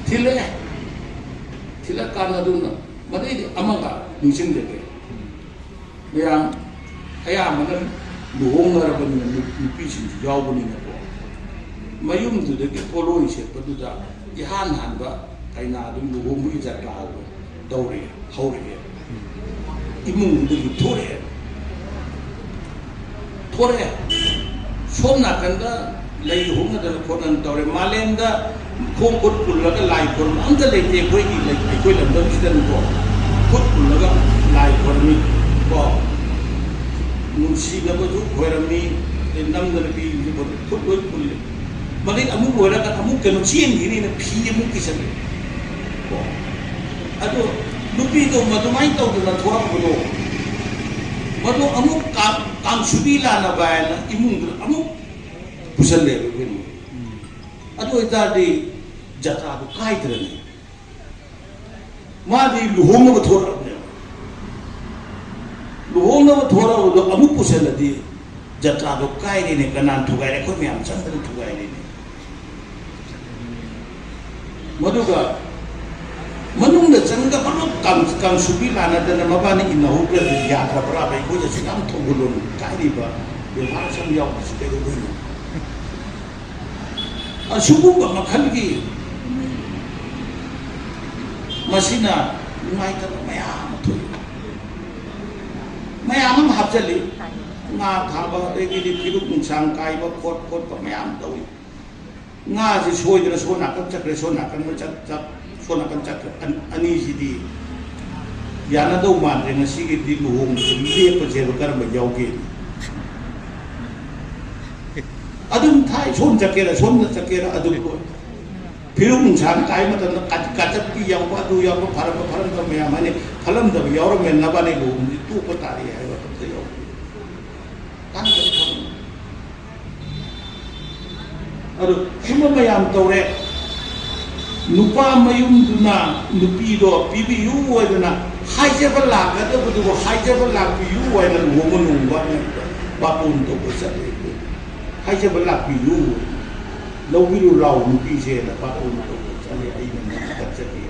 ꯊꯤꯜꯂꯛꯑꯦ꯫ ꯊꯤꯜꯂꯛꯀꯥꯟꯗ ꯑꯗꯨꯅ ꯃꯗꯩꯗꯤ ꯑꯃꯒ ꯅꯤꯡꯁꯤꯡꯖꯒꯦ꯫ ꯃꯌꯥꯝ ꯑꯌꯥꯝꯕꯅ ꯂꯨꯍꯣꯡꯅꯔꯕꯅꯤꯅ ꯅꯨ-, ꯅꯨꯄꯤꯁꯤꯡꯁꯨ ꯌꯥꯎꯕꯅꯤꯅꯀꯣ꯫ ꯃꯌꯨꯝꯗꯨꯗꯒꯤ ꯄꯣꯠꯂꯣꯏ ꯁꯦꯠꯄꯗꯨꯗ ꯏꯍꯥꯟ ꯍꯥꯟꯕ ꯀꯩꯅꯥꯗꯨ ꯂꯨꯍꯣꯡꯕꯒꯤ ꯖꯇ꯭ꯔꯥꯗꯣ ꯇꯧꯔꯛꯑꯦ, ꯍꯧꯔꯛꯑꯦ꯫ ꯏꯃꯨꯡꯗꯨꯗꯒꯤ ꯊꯣꯔꯛꯑꯦ꯫ ꯊꯣꯔꯛꯑꯦ꯫ ꯁꯣꯝ ꯅꯥꯀꯟꯗ ꯂꯩ ꯍꯣꯡꯅꯗꯅ ꯈꯣꯠꯅꯗꯅ ꯇꯧꯔꯦ꯫ ꯃꯥꯂꯦꯝꯗ ꯈꯣꯡ ꯈꯨꯠ ꯄꯨꯜꯂꯒ ꯂꯥꯏ ꯈꯨꯔꯨꯝꯕ ꯑꯝꯇ ꯂꯩꯇꯦ ꯑꯩꯈꯣꯏꯒꯤ ꯂꯩ-, ꯑꯩꯈꯣꯏ ꯂꯝꯗꯝꯁꯤꯗꯅꯤꯀꯣ꯫ ꯈꯨꯠ ꯄꯨꯜꯂꯒ ꯂꯥꯏ ꯈꯨꯔꯨꯝꯃꯤ ꯀꯣ꯫ ꯅꯨꯡꯁꯤꯅꯕꯁꯨ ꯈꯣꯏꯔꯝꯃꯤ꯫ ꯑꯗꯩ ꯅꯝꯗꯅ ꯄꯤꯔꯤꯁꯦ ꯈꯣꯠꯂꯤ, ꯈꯨꯠ ꯂꯣꯏ ꯄꯨꯜꯂꯤ꯫ ꯃꯗꯩ ꯑꯃꯨꯛ ꯂꯣꯏꯔꯒ ꯑꯃꯨꯛ ꯀꯩꯅꯣ ꯆꯦꯟꯈꯤꯅꯤꯅ ꯐꯤ ꯑꯃꯨꯛ ꯀꯤꯁꯜꯂꯤ꯫ ꯀꯣ꯫ ꯑꯗꯣ ꯅꯨꯄꯤꯗꯣ ꯃꯗꯨꯃꯥꯏꯅ ꯇꯧꯗꯅ ꯊꯣꯔꯛꯄꯗꯣ, ꯃꯗꯨ ꯑꯃꯨꯛ ꯀꯥꯡ-, ꯀꯥꯡꯁꯨꯕꯤ ꯂꯥꯟꯅꯕ ꯍꯥꯏꯅ ꯏꯃꯨꯡꯗꯨꯗ ꯑꯃꯨꯛ ꯄꯨꯁꯜꯂꯦꯕ ꯑꯩꯈꯣꯏꯅ꯫ ꯑꯗꯨ ꯑꯣꯏꯇꯥꯔꯗꯤ ꯖꯇ꯭ꯔꯥꯗꯣ ꯀꯥꯏꯗ꯭ꯔꯅꯤ꯫ ꯃꯥꯗꯤ ꯂꯨꯍꯣꯡꯅꯕ ꯊꯣꯔꯛꯑꯕꯅꯦꯕ꯫ ꯂꯨꯍꯣꯡꯅꯕ ꯊꯣꯔꯛꯑꯕꯗꯣ ꯑꯃꯨꯛ ꯄꯨꯁꯜꯂꯗꯤ ꯖꯇ꯭ꯔꯥꯗꯣ ꯀꯥꯏꯔꯦꯅꯦ, ꯀꯅꯥꯅ ꯊꯨꯒꯥꯏꯔꯦ? ꯑꯩꯈꯣꯏ ꯃꯌꯥꯝ ꯆꯪꯗꯅ ꯊꯨꯒꯥꯏꯔꯦꯅꯦ꯫ ꯃꯗꯨꯒ ꯃꯅꯨꯡꯗ ꯆꯪꯉꯒ ꯄꯨꯂꯞ ꯀꯥꯡ-, ꯀꯥꯡꯁꯨꯕꯤ ꯂꯥꯟꯅꯗꯅ ꯃꯕꯥꯅꯤ ꯏꯟꯅꯍꯧꯗ꯭ꯔꯗꯤ ꯌꯥꯗ꯭ꯔꯕ꯭ꯔꯥꯕ? ꯑꯩꯈꯣꯏꯗꯁꯨ ꯌꯥꯝ ꯊꯧꯒꯜꯂꯣꯟ ꯀꯥꯏꯔꯤꯕ ꯕꯦꯕꯥꯔ ꯁꯨꯝ ꯌꯥꯎꯕꯁꯤ ꯀꯩꯗꯧꯗꯣꯏꯅꯣ? ꯑꯁꯤꯒꯨꯝꯕ ꯃꯈꯜꯒꯤ ꯃꯁꯤꯅ ꯅꯨꯡꯉꯥꯏꯇꯕ ꯃꯌꯥꯝ ꯑꯃ ꯊꯣꯛꯏ꯫ ꯃꯌꯥꯝ ꯑꯃ ꯍꯥꯞꯆꯜꯂꯤ꯫ ꯉꯥ ꯊꯥꯕ, ꯑꯗꯒꯤꯗꯤ ꯐꯤꯔꯨꯛ ꯅꯨꯡꯁꯥꯡ ꯀꯥꯏꯕ, ꯈꯣꯠ ꯈꯣꯠꯄ ꯃꯌꯥꯝ ꯇꯧꯏ꯫ ꯉꯥꯁꯤ ꯁꯣꯏꯗꯅ ꯁꯣꯝ ꯅꯥꯀꯟ ꯆꯠꯈ꯭ꯔꯦ, ꯁꯣꯝ ꯅꯥꯀꯟ ꯆꯠ-, ꯆꯠ-, ꯁꯣꯝ ꯅꯥꯀꯟ ꯆꯠꯈ꯭ꯔꯦ꯫ ꯑꯅꯤꯁꯤꯗꯤ ꯌꯥꯅꯗꯧ ꯃꯥꯟꯗ꯭ꯔꯦ꯫ ꯉꯁꯤꯒꯤꯗꯤ ꯂꯨꯍꯣꯡꯕꯁꯤ ꯂꯦꯞꯄꯁꯦꯕ, ꯀꯔꯝꯕ ꯌꯥꯎꯒꯦ? ꯑꯗꯨꯝ ꯊꯥꯏ, ꯁꯣꯝ ꯆꯠꯀꯦꯔꯥ, ꯁꯣꯝꯗ ꯆꯠꯀꯦꯔꯥ, ꯑꯗꯨꯝ ꯐꯤꯔꯨꯛ ꯅꯨꯡꯁꯥꯡ ꯀꯥꯏ ꯃꯇꯝꯗ ꯀꯥ-, ꯀꯥꯆꯠꯄꯤ ꯌꯥꯎꯕ, ꯑꯗꯨ ꯌꯥꯎꯕ, ꯐꯔꯝꯕ ꯐꯔꯝꯗꯕ ꯃꯌꯥꯝ ꯍꯥꯏꯅꯤ꯫ ꯐꯠꯂꯝꯗꯕ ꯌꯥꯎꯔꯝꯃꯦ, ꯅꯕꯥꯅꯤ ꯂꯨꯍꯣꯡꯕꯁꯤ ꯇꯣꯛꯄ ꯇꯥꯔꯦ ꯍꯥꯏꯕ ꯑꯝꯇ ꯌꯥꯎꯗꯦ꯫ ꯀꯥꯟꯅꯗꯕ ꯊꯕꯛꯅꯤ꯫ ꯑꯗꯨ ꯁꯨꯝꯕ ꯃꯌꯥꯝ ꯇꯧꯔꯦ꯫ ꯅꯨꯄꯥ ꯃꯌꯨꯝꯗꯨꯅ ꯅꯨꯄꯤꯗꯣ ꯄꯤꯕꯤꯌꯨ ꯍꯥꯏꯗꯅ ꯍꯥꯏꯖꯕ ꯂꯥꯛꯀꯗꯕꯗꯨꯕꯨ ꯍꯥꯏꯖꯕ ꯂꯥꯛꯄꯤꯌꯨ ꯍꯥꯏꯅ ꯂꯨꯍꯣꯡꯕ ꯅꯣꯡꯕ ꯕꯥꯇꯣꯟ ꯇꯧꯕ ꯆꯠꯂꯦ꯫ ꯍꯥꯏꯖꯕ ꯂꯥꯛꯄꯤꯌꯨ, ꯂꯧꯕꯤꯔꯨ ꯂꯥꯎ ꯅꯨꯄꯤꯁꯦꯅ ꯕꯥꯇꯣꯟ ꯇꯧꯕ ꯆꯠꯂꯦ꯫ ꯑꯩꯅ ꯅꯪ ꯆꯠꯆꯒꯦ꯫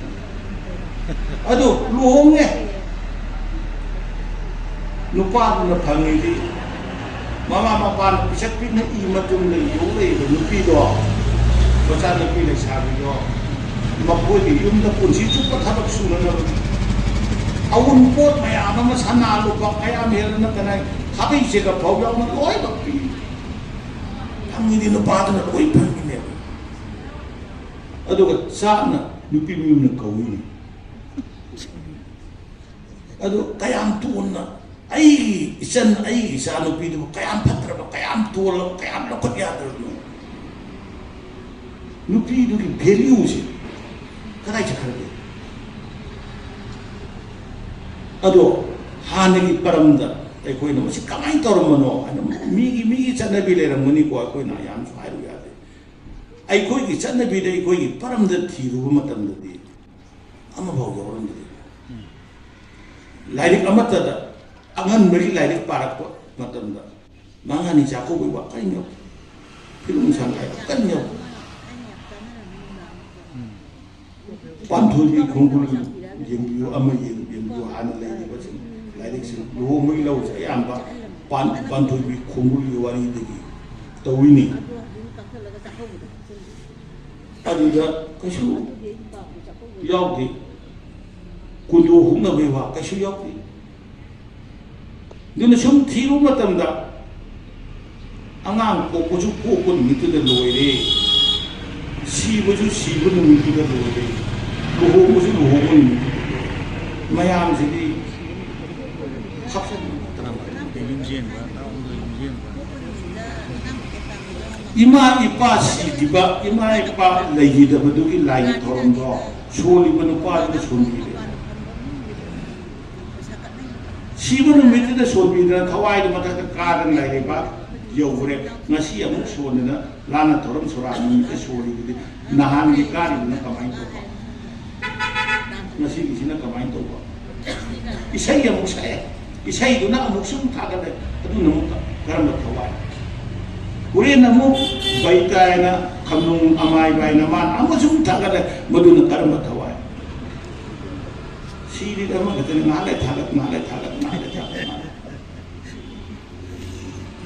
ꯑꯗꯨ ꯂꯨꯍꯣꯡꯉꯦ꯫ ꯅꯨꯄꯥꯗꯨꯅ ꯐꯪꯉꯤꯗꯤ ꯃꯃꯥ ꯃꯄꯥꯅ ꯄꯤꯁꯛ ꯄꯤꯛꯅ ꯏ ꯃꯇꯨꯡꯗ ꯌꯣꯛꯂꯛꯏꯕ ꯅꯨꯄꯤꯗꯣ, ꯃꯆꯥꯅꯨꯄꯤ ꯂꯩꯁꯥꯕꯤꯗꯣ, ꯃꯈꯣꯏꯒꯤ ꯌꯨꯝꯗ ꯄꯨꯟꯁꯤ ꯆꯨꯞꯄ ꯊꯕꯛ ꯁꯨꯅꯅꯕ ꯑꯎꯟꯄꯣꯠ ꯃꯌꯥꯝ ꯑꯃ, ꯁꯅꯥ ꯂꯨꯄꯥ ꯃꯌꯥꯝ ꯍꯦꯟꯅ ꯅꯠꯇꯅ ꯈꯥꯕꯩ ꯆꯦꯒꯞ ꯐꯥꯎ ꯌꯥꯎꯅ ꯂꯣꯏꯅꯃꯛ ꯄꯤ꯫ ꯐꯪꯉꯤꯗꯤ ꯅꯨꯄꯥꯗꯨꯅ ꯂꯣꯏ ꯐꯪꯉꯤꯅꯦꯕ꯫ ꯑꯗꯨꯒ ꯆꯥꯛꯅ ꯅꯨꯄꯤ ꯃꯌꯨꯝꯅ ꯀꯧꯏꯅꯤ꯫ ꯑꯗꯨ ꯀꯌꯥꯝ ꯇꯣꯟꯅ ꯑꯩꯒꯤ ꯏꯆꯟ, ꯑꯩꯒꯤ ꯏꯆꯥ ꯅꯨꯄꯤꯗꯨꯕꯨ ꯀꯌꯥꯝ ꯐꯠꯇ꯭ꯔꯕ, ꯀꯌꯥꯝ ꯇꯣꯜꯂꯕ, ꯀꯌꯥꯝ ꯂꯧꯈꯠ ꯌꯥꯗ꯭ꯔꯕꯅꯣ? ꯅꯨꯄꯤꯗꯨꯒꯤ ꯚꯦꯂ꯭ꯌꯨꯁꯦ ꯀꯗꯥꯏ ꯆꯠꯈ꯭ꯔꯒꯦ? ꯑꯗꯣ ꯍꯥꯟꯅꯒꯤ ꯄꯔꯝꯗ ꯑꯩꯈꯣꯏꯅ ꯃꯁꯤ ꯀꯃꯥꯏꯅ ꯇꯧꯔꯝꯕꯅꯣ ꯍꯥꯏꯅ, ꯃꯤꯒꯤ, ꯃꯤꯒꯤ ꯆꯠꯅꯕꯤ ꯂꯩꯔꯝꯒꯅꯤꯀꯣ, ꯑꯩꯈꯣꯏꯅ ꯌꯥꯝꯁꯨ ꯍꯥꯏꯔꯨ ꯌꯥꯗꯦ꯫ ꯑꯩꯈꯣꯏꯒꯤ ꯆꯠꯅꯕꯤꯗ, ꯑꯩꯈꯣꯏꯒꯤ ꯄꯔꯝꯗ ꯊꯤꯔꯨꯕ ꯃꯇꯝꯗꯗꯤ ꯑꯃꯐꯥꯎ ꯌꯥꯎꯔꯝꯗꯦ꯫ ꯂꯥꯏꯔꯤꯛ ꯑꯃꯠꯇꯗ, ꯑꯉꯟꯕꯒꯤ ꯂꯥꯏꯔꯤꯛ ꯄꯥꯔꯛꯄ ꯃꯇꯝꯗ ꯃꯉꯥꯅꯤ ꯆꯥꯛꯀꯧꯕꯒꯤ ꯋꯥ ꯀꯔꯤꯝ ꯌꯥꯎꯗꯦ꯫ ꯐꯤꯂꯝ ꯁꯪꯒꯥꯏꯕ ꯀꯔꯤꯝ ꯌꯥꯎꯗꯦ꯫ ꯄꯥꯟꯊꯣꯏꯕꯤ ꯈꯣꯡꯒꯨꯜ ꯌꯦꯡꯕꯤꯌꯨ, ꯑꯃ ꯌꯦꯡ-, ꯌꯦꯡꯕꯤꯌꯨ꯫ ꯍꯥꯟꯅ ꯂꯩꯔꯤꯕꯁꯤꯡ, ꯂꯥꯏꯔꯤꯛꯁꯤꯡ, ꯂꯨꯍꯣꯡꯕꯒꯤ ꯂꯧꯁꯦ ꯑꯌꯥꯝꯕ ꯄꯥꯟ-, ꯄꯥꯟꯊꯣꯏꯕꯤ ꯈꯣꯡꯒꯨꯜꯒꯤ ꯋꯥꯔꯤꯗꯒꯤ ꯇꯧꯏꯅꯤ꯫ ꯑꯗꯨꯗ ꯀꯩꯁꯨ ꯌꯥꯎꯗꯦ꯫ ꯀꯨꯟꯗꯣ ꯍꯨꯛꯅꯕꯒꯤ ꯋꯥ ꯀꯩꯁꯨ ꯌꯥꯎꯗꯦ꯫ ꯑꯗꯨꯅ ꯁꯨꯝ ꯊꯤꯔꯨꯕ ꯃꯇꯝꯗ ꯑꯉꯥꯡ ꯄꯣꯛꯄꯁꯨ ꯄꯣꯛꯄ ꯅꯨꯃꯤꯠꯇꯨꯗ ꯂꯣꯏꯔꯦ, ꯁꯤꯕꯁꯨ ꯁꯤꯕ ꯅꯨꯃꯤꯠꯇꯨꯗ ꯂꯣꯏꯔꯦ, ꯂꯨꯍꯣꯡꯕꯁꯨ ꯂꯨꯍꯣꯡꯕ ꯅꯨꯃꯤꯠꯇꯨꯗ ꯂꯣꯏꯔꯦ꯫ ꯃꯌꯥꯝꯁꯤꯗꯤ ꯍꯥꯞꯆꯤꯟꯕ ꯃꯇꯝꯗ ꯏꯃꯥ ꯏꯄꯥ ꯁꯤꯈꯤꯕ, ꯏꯃꯥ ꯏꯄꯥ ꯂꯩꯈꯤꯗꯕꯗꯨꯒꯤ ꯂꯥꯏꯒꯤ ꯊꯧꯔꯝꯗꯣ ꯁꯣꯜꯂꯤꯕ ꯅꯨꯄꯥꯗꯨꯅ ꯁꯣꯟꯕꯤꯔꯦ꯫ ꯁꯤꯕ ꯅꯨꯃꯤꯠꯇꯨꯗ ꯁꯣꯟꯕꯤꯗꯅ ꯊꯋꯥꯏꯗꯨ ꯃꯊꯛꯇ ꯀꯥꯗꯅ ꯂꯩꯔꯤꯕ ꯌꯧꯈ꯭ꯔꯦ꯫ ꯉꯁꯤ ꯑꯃꯨꯛ ꯁꯣꯟꯗꯅ ꯂꯥꯟꯅ ꯊꯧꯔꯝ ꯁꯣꯔꯥ ꯅꯨꯃꯤꯠꯇ ꯁꯣꯜꯂꯤꯗꯨꯗꯤ ꯅꯍꯥꯟꯒꯤ ꯀꯥꯔꯤꯗꯨꯅ ꯀꯃꯥꯏꯅ ꯇꯧꯕ? ꯉꯁꯤꯒꯤꯁꯤꯅ ꯀꯃꯥꯏꯅ ꯇꯧꯕ? ꯏꯁꯩ ꯑꯃꯨꯛ ꯁꯛꯑꯦ, ꯏꯁꯩꯗꯨꯅ ꯑꯃꯨꯛ ꯁꯨꯝ ꯊꯥꯒꯠꯂꯦ꯫ ꯑꯗꯨꯅ ꯑꯃꯨꯛ ꯀꯔꯝꯕ ꯊꯋꯥꯏ? ꯍꯣꯔꯦꯟ ꯑꯃꯨꯛ ꯕꯩꯇ ꯍꯥꯏꯅ ꯈꯝꯅꯨꯡ ꯑꯃꯥꯏꯕ ꯍꯥꯏꯅ ꯃꯥꯅ ꯑꯃꯨꯛ ꯁꯨꯝ ꯊꯥꯒꯠꯂꯦ꯫ ꯃꯗꯨꯅ ꯀꯔꯝꯕ ꯊꯋꯥꯏ? ꯁꯤꯗꯤ ꯑꯃꯈꯛꯇꯅꯤ, ꯉꯥꯏꯍꯥꯛ ꯂꯩ ꯊꯥꯒꯠ, ꯉꯥꯏꯍꯥꯛ ꯂꯩ ꯊꯥꯒꯠ, ꯉꯥꯏꯍꯥꯛ ꯂꯩ ꯊꯥꯒꯠ, ꯉꯥꯏꯍꯥꯛ ꯂꯩ꯫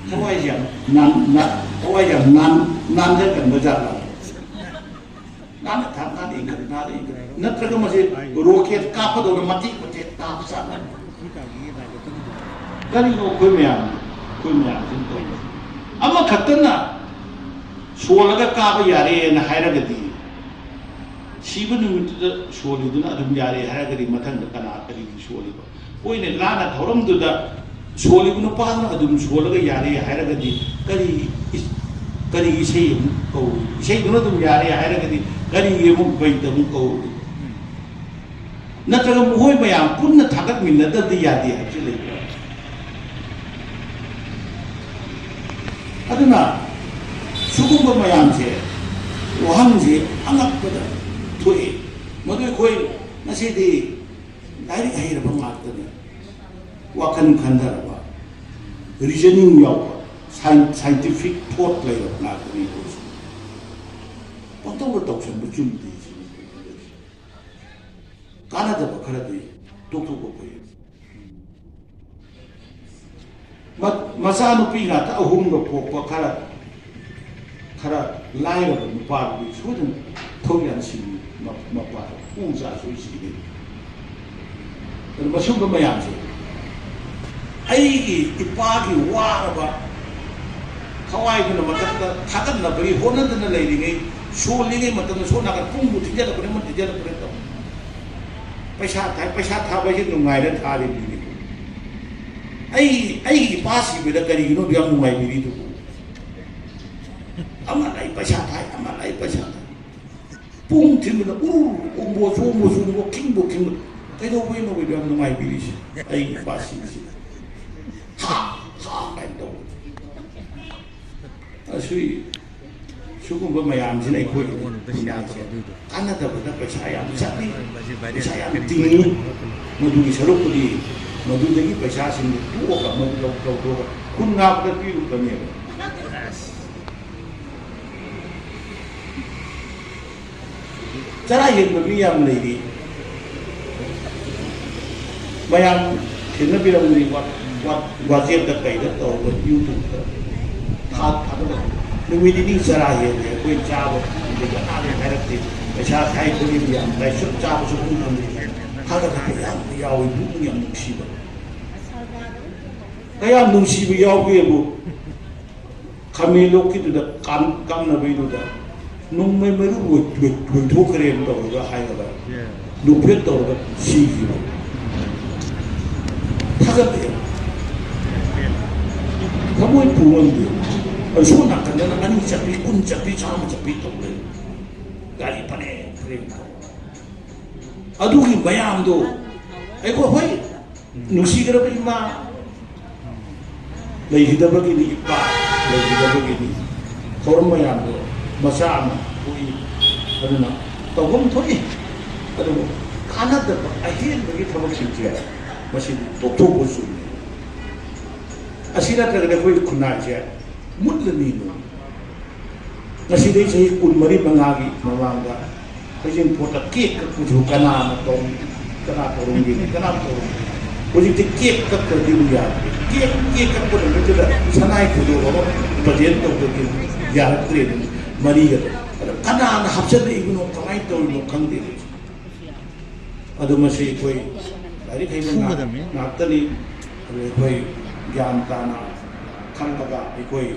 ꯊꯋꯥꯏꯁꯦ ꯌꯥꯝ ꯅꯥꯟ-, ꯅꯥꯟ-, ꯊꯋꯥꯏꯁꯦ ꯌꯥꯝ ꯅꯥꯟ-, ꯅꯥꯟꯒꯟꯕ ꯖꯥꯠꯂ? ꯅꯥꯟꯅ ꯊꯥ-, ꯅꯥꯟꯅ ꯏꯪꯈꯠꯂꯦ, ꯅꯥꯟꯅ ꯏꯪꯈꯠꯂꯦ꯫ ꯅꯠꯇ꯭ꯔꯒ ꯃꯁꯤ ꯔꯣꯀꯦꯠ ꯀꯥꯞꯄꯗꯧꯅ ꯃꯇꯦꯛ ꯃꯇꯦꯛ ꯆꯥꯕ ꯆꯥꯕ꯫ ꯀꯔꯤꯅꯣ ꯑꯩꯈꯣꯏ ꯃꯌꯥꯝ, ꯑꯩꯈꯣꯏ ꯃꯌꯥꯝꯁꯤꯅ ꯇꯧꯔꯤꯁꯦ? ꯑꯃꯈꯛꯇꯅ ꯁꯣꯜꯂꯒ ꯀꯥꯕ ꯌꯥꯔꯦꯅ ꯍꯥꯏꯔꯒꯗꯤ, ꯁꯤꯕ ꯅꯨꯃꯤꯠꯇꯨꯗ ꯁꯣꯜꯂꯤꯗꯨꯅ ꯑꯗꯨꯝ ꯌꯥꯔꯦ ꯍꯥꯏꯔꯒꯗꯤ, ꯃꯊꯪꯗ ꯀꯅꯥ ꯀꯔꯤꯒꯤ ꯁꯣꯜꯂꯤꯕ? ꯑꯩꯈꯣꯏꯅ ꯂꯥꯟꯅ ꯊꯧꯔꯝꯗꯨꯗ ꯁꯣꯜꯂꯤꯕ ꯅꯨꯄꯥꯗꯨꯅ ꯑꯗꯨꯝ ꯁꯣꯜꯂꯒ ꯌꯥꯔꯦ ꯍꯥꯏꯔꯒꯗꯤ, ꯀꯔꯤ ꯏꯁ-, ꯀꯔꯤ ꯏꯁꯩ ꯑꯃꯨꯛ ꯀꯧꯔꯤ? ꯏꯁꯩꯗꯨꯅ ꯑꯗꯨꯝ ꯌꯥꯔꯦ ꯍꯥꯏꯔꯒꯗꯤ, ꯀꯔꯤꯒꯤ ꯑꯃꯨꯛ ꯕꯩꯠ ꯑꯃꯨꯛ ꯀꯧꯔꯤ? ꯅꯠꯇ꯭ꯔꯒ ꯃꯈꯣꯏ ꯃꯌꯥꯝ ꯄꯨꯟꯅ ꯊꯥꯒꯠꯃꯤꯟꯅꯗꯕꯗꯤ ꯌꯥꯗꯦ ꯍꯥꯏꯕꯁꯤ ꯂꯩꯕ꯭ꯔꯥ? ꯑꯗꯨꯅ ꯁꯤꯒꯨꯝꯕ ꯃꯌꯥꯝꯁꯦ, ꯋꯥꯍꯪꯁꯦ ꯑꯉꯛꯄꯗ ꯊꯣꯛꯑꯦ꯫ ꯃꯗꯨ ꯑꯩꯈꯣꯏ ꯉꯁꯤꯗꯤ ꯂꯥꯏꯔꯤꯛ ꯍꯩꯔꯕ ꯉꯥꯛꯇꯅꯤ, ꯋꯥꯈꯜ ꯈꯟꯊꯔꯕ, ꯔꯤꯖꯅꯤꯡ ꯌꯥꯎꯕ, ꯁꯥꯏꯟꯇꯤꯐꯤꯛ ꯊꯣꯠ ꯂꯩꯔꯕ ꯉꯥꯛꯇꯅꯤ ꯑꯩꯈꯣꯏꯁꯦ꯫ ꯄꯪꯇꯧꯗ ꯇꯧꯁꯟꯕ ꯆꯨꯝꯗꯦ ꯁꯤꯅꯤ꯫ ꯀꯥꯟꯅꯗꯕ ꯈꯔꯗꯤ ꯇꯣꯛꯊꯣꯛꯄ ꯐꯩ꯫ ꯃ-, ꯃꯆꯥꯅꯨꯄꯤ ꯉꯥꯛꯇ ꯑꯍꯨꯝꯒ ꯄꯣꯛꯄ ꯈꯔ, ꯈꯔ ꯂꯥꯏꯔꯕ ꯅꯨꯄꯥꯗꯨꯗꯤ ꯁꯣꯏꯗꯅ ꯊꯧ ꯌꯥꯝ ꯁꯤꯡꯉꯤ, ꯃ-, ꯃꯄꯥꯗꯣ ꯎ ꯆꯥ ꯁꯣꯏ ꯁꯤꯒꯅꯤ꯫ ꯑꯗꯨ ꯃꯁꯤꯒꯨꯝꯕ ꯃꯌꯥꯝꯁꯦ ꯑꯩꯒꯤ ꯏꯄꯥꯒꯤ ꯋꯥꯔꯕ ꯊꯋꯥꯏꯗꯨꯅ ꯃꯊꯛꯇ ꯊꯥꯒꯠꯅꯕꯒꯤ ꯍꯣꯠꯅꯗꯨꯅ ꯂꯩꯔꯤꯉꯩ, ꯁꯣꯜꯂꯤꯉꯩ ꯃꯇꯝꯗ ꯁꯣꯝ ꯅꯥꯀꯟ ꯄꯨꯡꯕꯨ ꯊꯤꯖꯤꯜꯂꯛꯄꯅꯦ, ꯑꯃ ꯊꯤꯖꯤꯜꯂꯛꯄꯅꯦ ꯇꯧ꯫ ꯄꯩꯁꯥ ꯊꯥꯏ, ꯄꯩꯁꯥ ꯊꯥꯕ ꯍꯥꯏꯁꯦ ꯅꯨꯡꯉꯥꯏꯅ ꯊꯥꯔꯤꯕꯅꯤ꯫ ꯑꯩ, ꯑꯩꯒꯤ ꯏꯄꯥ ꯁꯤꯕꯗ ꯀꯔꯤꯒꯤꯅꯣ ꯑꯗꯨ ꯌꯥꯝ ꯅꯨꯡꯉꯥꯏꯕꯤꯔꯤꯗꯨꯕꯨ? ꯑꯃ ꯂꯩ ꯄꯩꯁꯥ ꯊꯥꯏ, ꯑꯃ ꯂꯩ ꯄꯩꯁꯥ ꯊꯥꯏ꯫ ꯄꯨꯡ ꯊꯤꯟꯕꯗ ꯎꯔꯨ ꯎꯪꯕꯣ ꯆꯣꯡꯕꯣ ꯆꯣꯡꯕꯣ ꯈꯤꯡꯕꯣ ꯈꯤꯡꯕꯣ꯫ ꯀꯩꯗꯧꯕꯩꯅꯣ ꯑꯩꯈꯣꯏꯗꯣ ꯌꯥꯝ ꯅꯨꯡꯉꯥꯏꯕꯤꯔꯤꯁꯦ? ꯑꯩꯒꯤ ꯏꯄꯥ ꯁꯤꯕꯁꯤꯗ ꯍꯥ ꯍꯥ ꯀꯥꯏꯅ ꯇꯧꯕ꯫ ꯑꯁꯤ ꯁꯤꯒꯨꯝꯕ ꯃꯌꯥꯝꯁꯤꯅ ꯑꯩꯈꯣꯏ ꯄꯨꯟꯁꯤꯁꯦ ꯀꯥꯟꯅꯗꯕꯗ ꯄꯩꯁꯥ ꯌꯥꯝ ꯆꯠꯂꯤ, ꯄꯩꯁꯥ ꯌꯥꯝ ꯇꯤꯡꯉꯤ꯫ ꯃꯗꯨꯒꯤ ꯁꯔꯨꯛꯄꯨꯗꯤ ꯃꯗꯨꯗꯒꯤ ꯄꯩꯁꯥꯁꯤꯡꯗꯨ ꯇꯣꯛꯑꯒ ꯃꯗꯨ ꯂꯧ-, ꯂꯧꯊꯣꯛꯑꯒ ꯈꯨꯟ ꯉꯥꯛꯄꯗ ꯄꯤꯔꯨꯕꯅꯦꯕ꯫ ꯆꯔꯥ ꯍꯦꯟꯕ ꯃꯤ ꯌꯥꯝ ꯂꯩꯔꯤ꯫ ꯃꯌꯥꯝ ꯊꯦꯡꯅꯕꯤꯔꯝꯒꯅꯤ, ꯋꯥ-, ꯋꯥ-, ꯋꯥꯆꯦꯞꯇ ꯀꯩꯗ ꯇꯧꯔꯒ, ꯌꯨꯇ꯭ꯌꯨꯕꯇ ꯊꯥ-, ꯊꯥꯒꯠꯂꯛꯄ꯫ ꯅꯨꯃꯤꯠ ꯅꯤꯅꯤ ꯆꯔꯥ ꯍꯦꯜꯂꯦ, ꯑꯩꯈꯣꯏ ꯆꯥꯕ ꯐꯪꯗꯦ, ꯀꯅꯥꯗ ꯍꯥꯏꯔꯛꯇꯦ꯫ ꯄꯩꯁꯥ ꯊꯥꯏ ꯈꯣꯠꯂꯤ ꯃꯌꯥꯝ ꯂꯥꯏꯁꯨ ꯆꯥꯕꯁꯨ ꯑꯗꯨꯝ ꯐꯪꯗꯦ꯫ ꯊꯥꯒꯠꯂꯛꯄ ꯌꯥꯝ ꯌꯥꯎꯏ, ꯄꯨꯛꯅꯤꯡ ꯌꯥꯝ ꯅꯨꯡꯁꯤꯕ꯫ ꯀꯌꯥꯝ ꯅꯨꯡꯁꯤꯕ ꯌꯥꯎꯒꯦꯕꯨ, ꯈꯥꯃꯦꯟꯂꯣꯛꯀꯤꯗꯨꯗ ꯀꯥꯝ-, ꯀꯥꯝꯅꯕꯩꯗꯨꯗ ꯅꯣꯡꯃꯩ ꯃꯔꯨ ꯂꯣꯏ-, ꯂꯣꯏ-, ꯂꯣꯏꯊꯣꯛꯈ꯭ꯔꯦꯅ ꯇꯧꯔꯒ ꯍꯥꯏꯔꯒ, ꯅꯣꯛꯐꯦꯠ ꯇꯧꯔꯒ ꯁꯤꯈꯤꯕ꯫ ꯊꯥꯒꯠꯂꯛꯑꯦ꯫ ꯊꯃꯣꯏ ꯄꯨ ꯉꯝꯗꯦ꯫ ꯑꯗꯨ ꯁꯣꯝ ꯅꯥꯀꯟꯗꯅ ꯑꯅꯤ ꯆꯠꯄꯤ, ꯀꯨꯟ ꯆꯠꯄꯤ, ꯆꯥꯝꯃ ꯆꯠꯄꯤ ꯇꯧ ꯂꯩ꯫ ꯒꯥꯔꯤ ꯐꯅꯦꯛ ꯐꯅꯦꯛ ꯇꯧ꯫ ꯑꯗꯨꯒꯤ ꯃꯌꯥꯝꯗꯣ ꯑꯩꯈꯣꯏ, ꯍꯣꯏ, ꯅꯨꯡꯁꯤꯈ꯭ꯔꯕ ꯏꯃꯥ ꯂꯩꯈꯤꯗꯕꯒꯤꯅꯤ, ꯏꯄꯥ ꯂꯩꯈꯤꯗꯕꯒꯤꯅꯤ꯫ ꯊꯧꯔꯝ ꯃꯌꯥꯝꯗꯣ ꯃꯆꯥ ꯑꯃ ꯄꯣꯛꯏ꯫ ꯑꯗꯨꯅ ꯇꯧꯐꯝ ꯊꯣꯛꯏ꯫ ꯑꯗꯨꯕꯨ ꯀꯥꯟꯅꯗꯕ ꯑꯍꯦꯟꯕꯒꯤ ꯊꯕꯛꯁꯤꯡꯁꯦ ꯃꯁꯤꯗꯤ ꯇꯣꯛꯊꯣꯛꯄ ꯆꯨꯝꯃꯤ꯫ ꯑꯁꯤ ꯅꯠꯇ꯭ꯔꯒꯗꯤ ꯑꯩꯈꯣꯏ ꯈꯨꯟꯅꯥꯏꯁꯦ ꯃꯨꯠꯂꯅꯤ꯫ ꯉꯁꯤꯗꯩ ꯆꯍꯤ ꯀꯨꯟꯃꯔꯤ ꯃꯉꯥꯒꯤ ꯃꯃꯥꯡꯗ ꯍꯩꯖꯤꯡꯄꯣꯠꯇ ꯀꯦꯛ ꯀꯛꯄꯁꯨ ꯀꯅꯥꯅ ꯇꯧꯔꯝꯒꯦ? ꯀꯅꯥ ꯇꯧꯔꯝꯒꯦ? ꯀꯅꯥ ꯇꯧꯔꯝꯒꯦ? ꯍꯧꯖꯤꯛꯇꯤ ꯀꯦꯛ ꯀꯛꯇ꯭ꯔꯗꯤ ꯑꯃꯨꯛ ꯌꯥꯗ꯭ꯔꯦ꯫ ꯀꯦꯛ, ꯀꯦꯛ ꯀꯛꯄ ꯅꯨꯃꯤꯠꯇꯨꯗ ꯁꯅꯥꯏ ꯈꯨꯗꯣꯜ ꯑꯃ present ꯇꯧꯗ꯭ꯔꯗꯤ ꯌꯥꯔꯛꯇ꯭ꯔꯦ꯫ ꯃꯔꯤꯒ꯫ ꯑꯗ ꯀꯅꯥꯅ ꯍꯥꯞꯆꯤꯜꯂꯛꯏꯕꯅꯣ, ꯀꯃꯥꯏꯅ ꯇꯧꯔꯤꯅꯣ ꯈꯪꯗꯦ꯫ ꯑꯗꯨ ꯃꯁꯤ ꯑꯩꯈꯣꯏ ꯂꯥꯏꯔꯤꯛ ꯍꯩꯕ ꯉꯥꯛ-, ꯐꯨꯒꯗꯕꯅꯤ꯫ ꯉꯥꯛꯇꯅꯤ꯫ ꯑꯗꯨ ꯑꯩꯈꯣꯏ ꯒ꯭ꯌꯥꯟ ꯇꯥꯅ ꯈꯪꯉꯒ ꯑꯩꯈꯣꯏ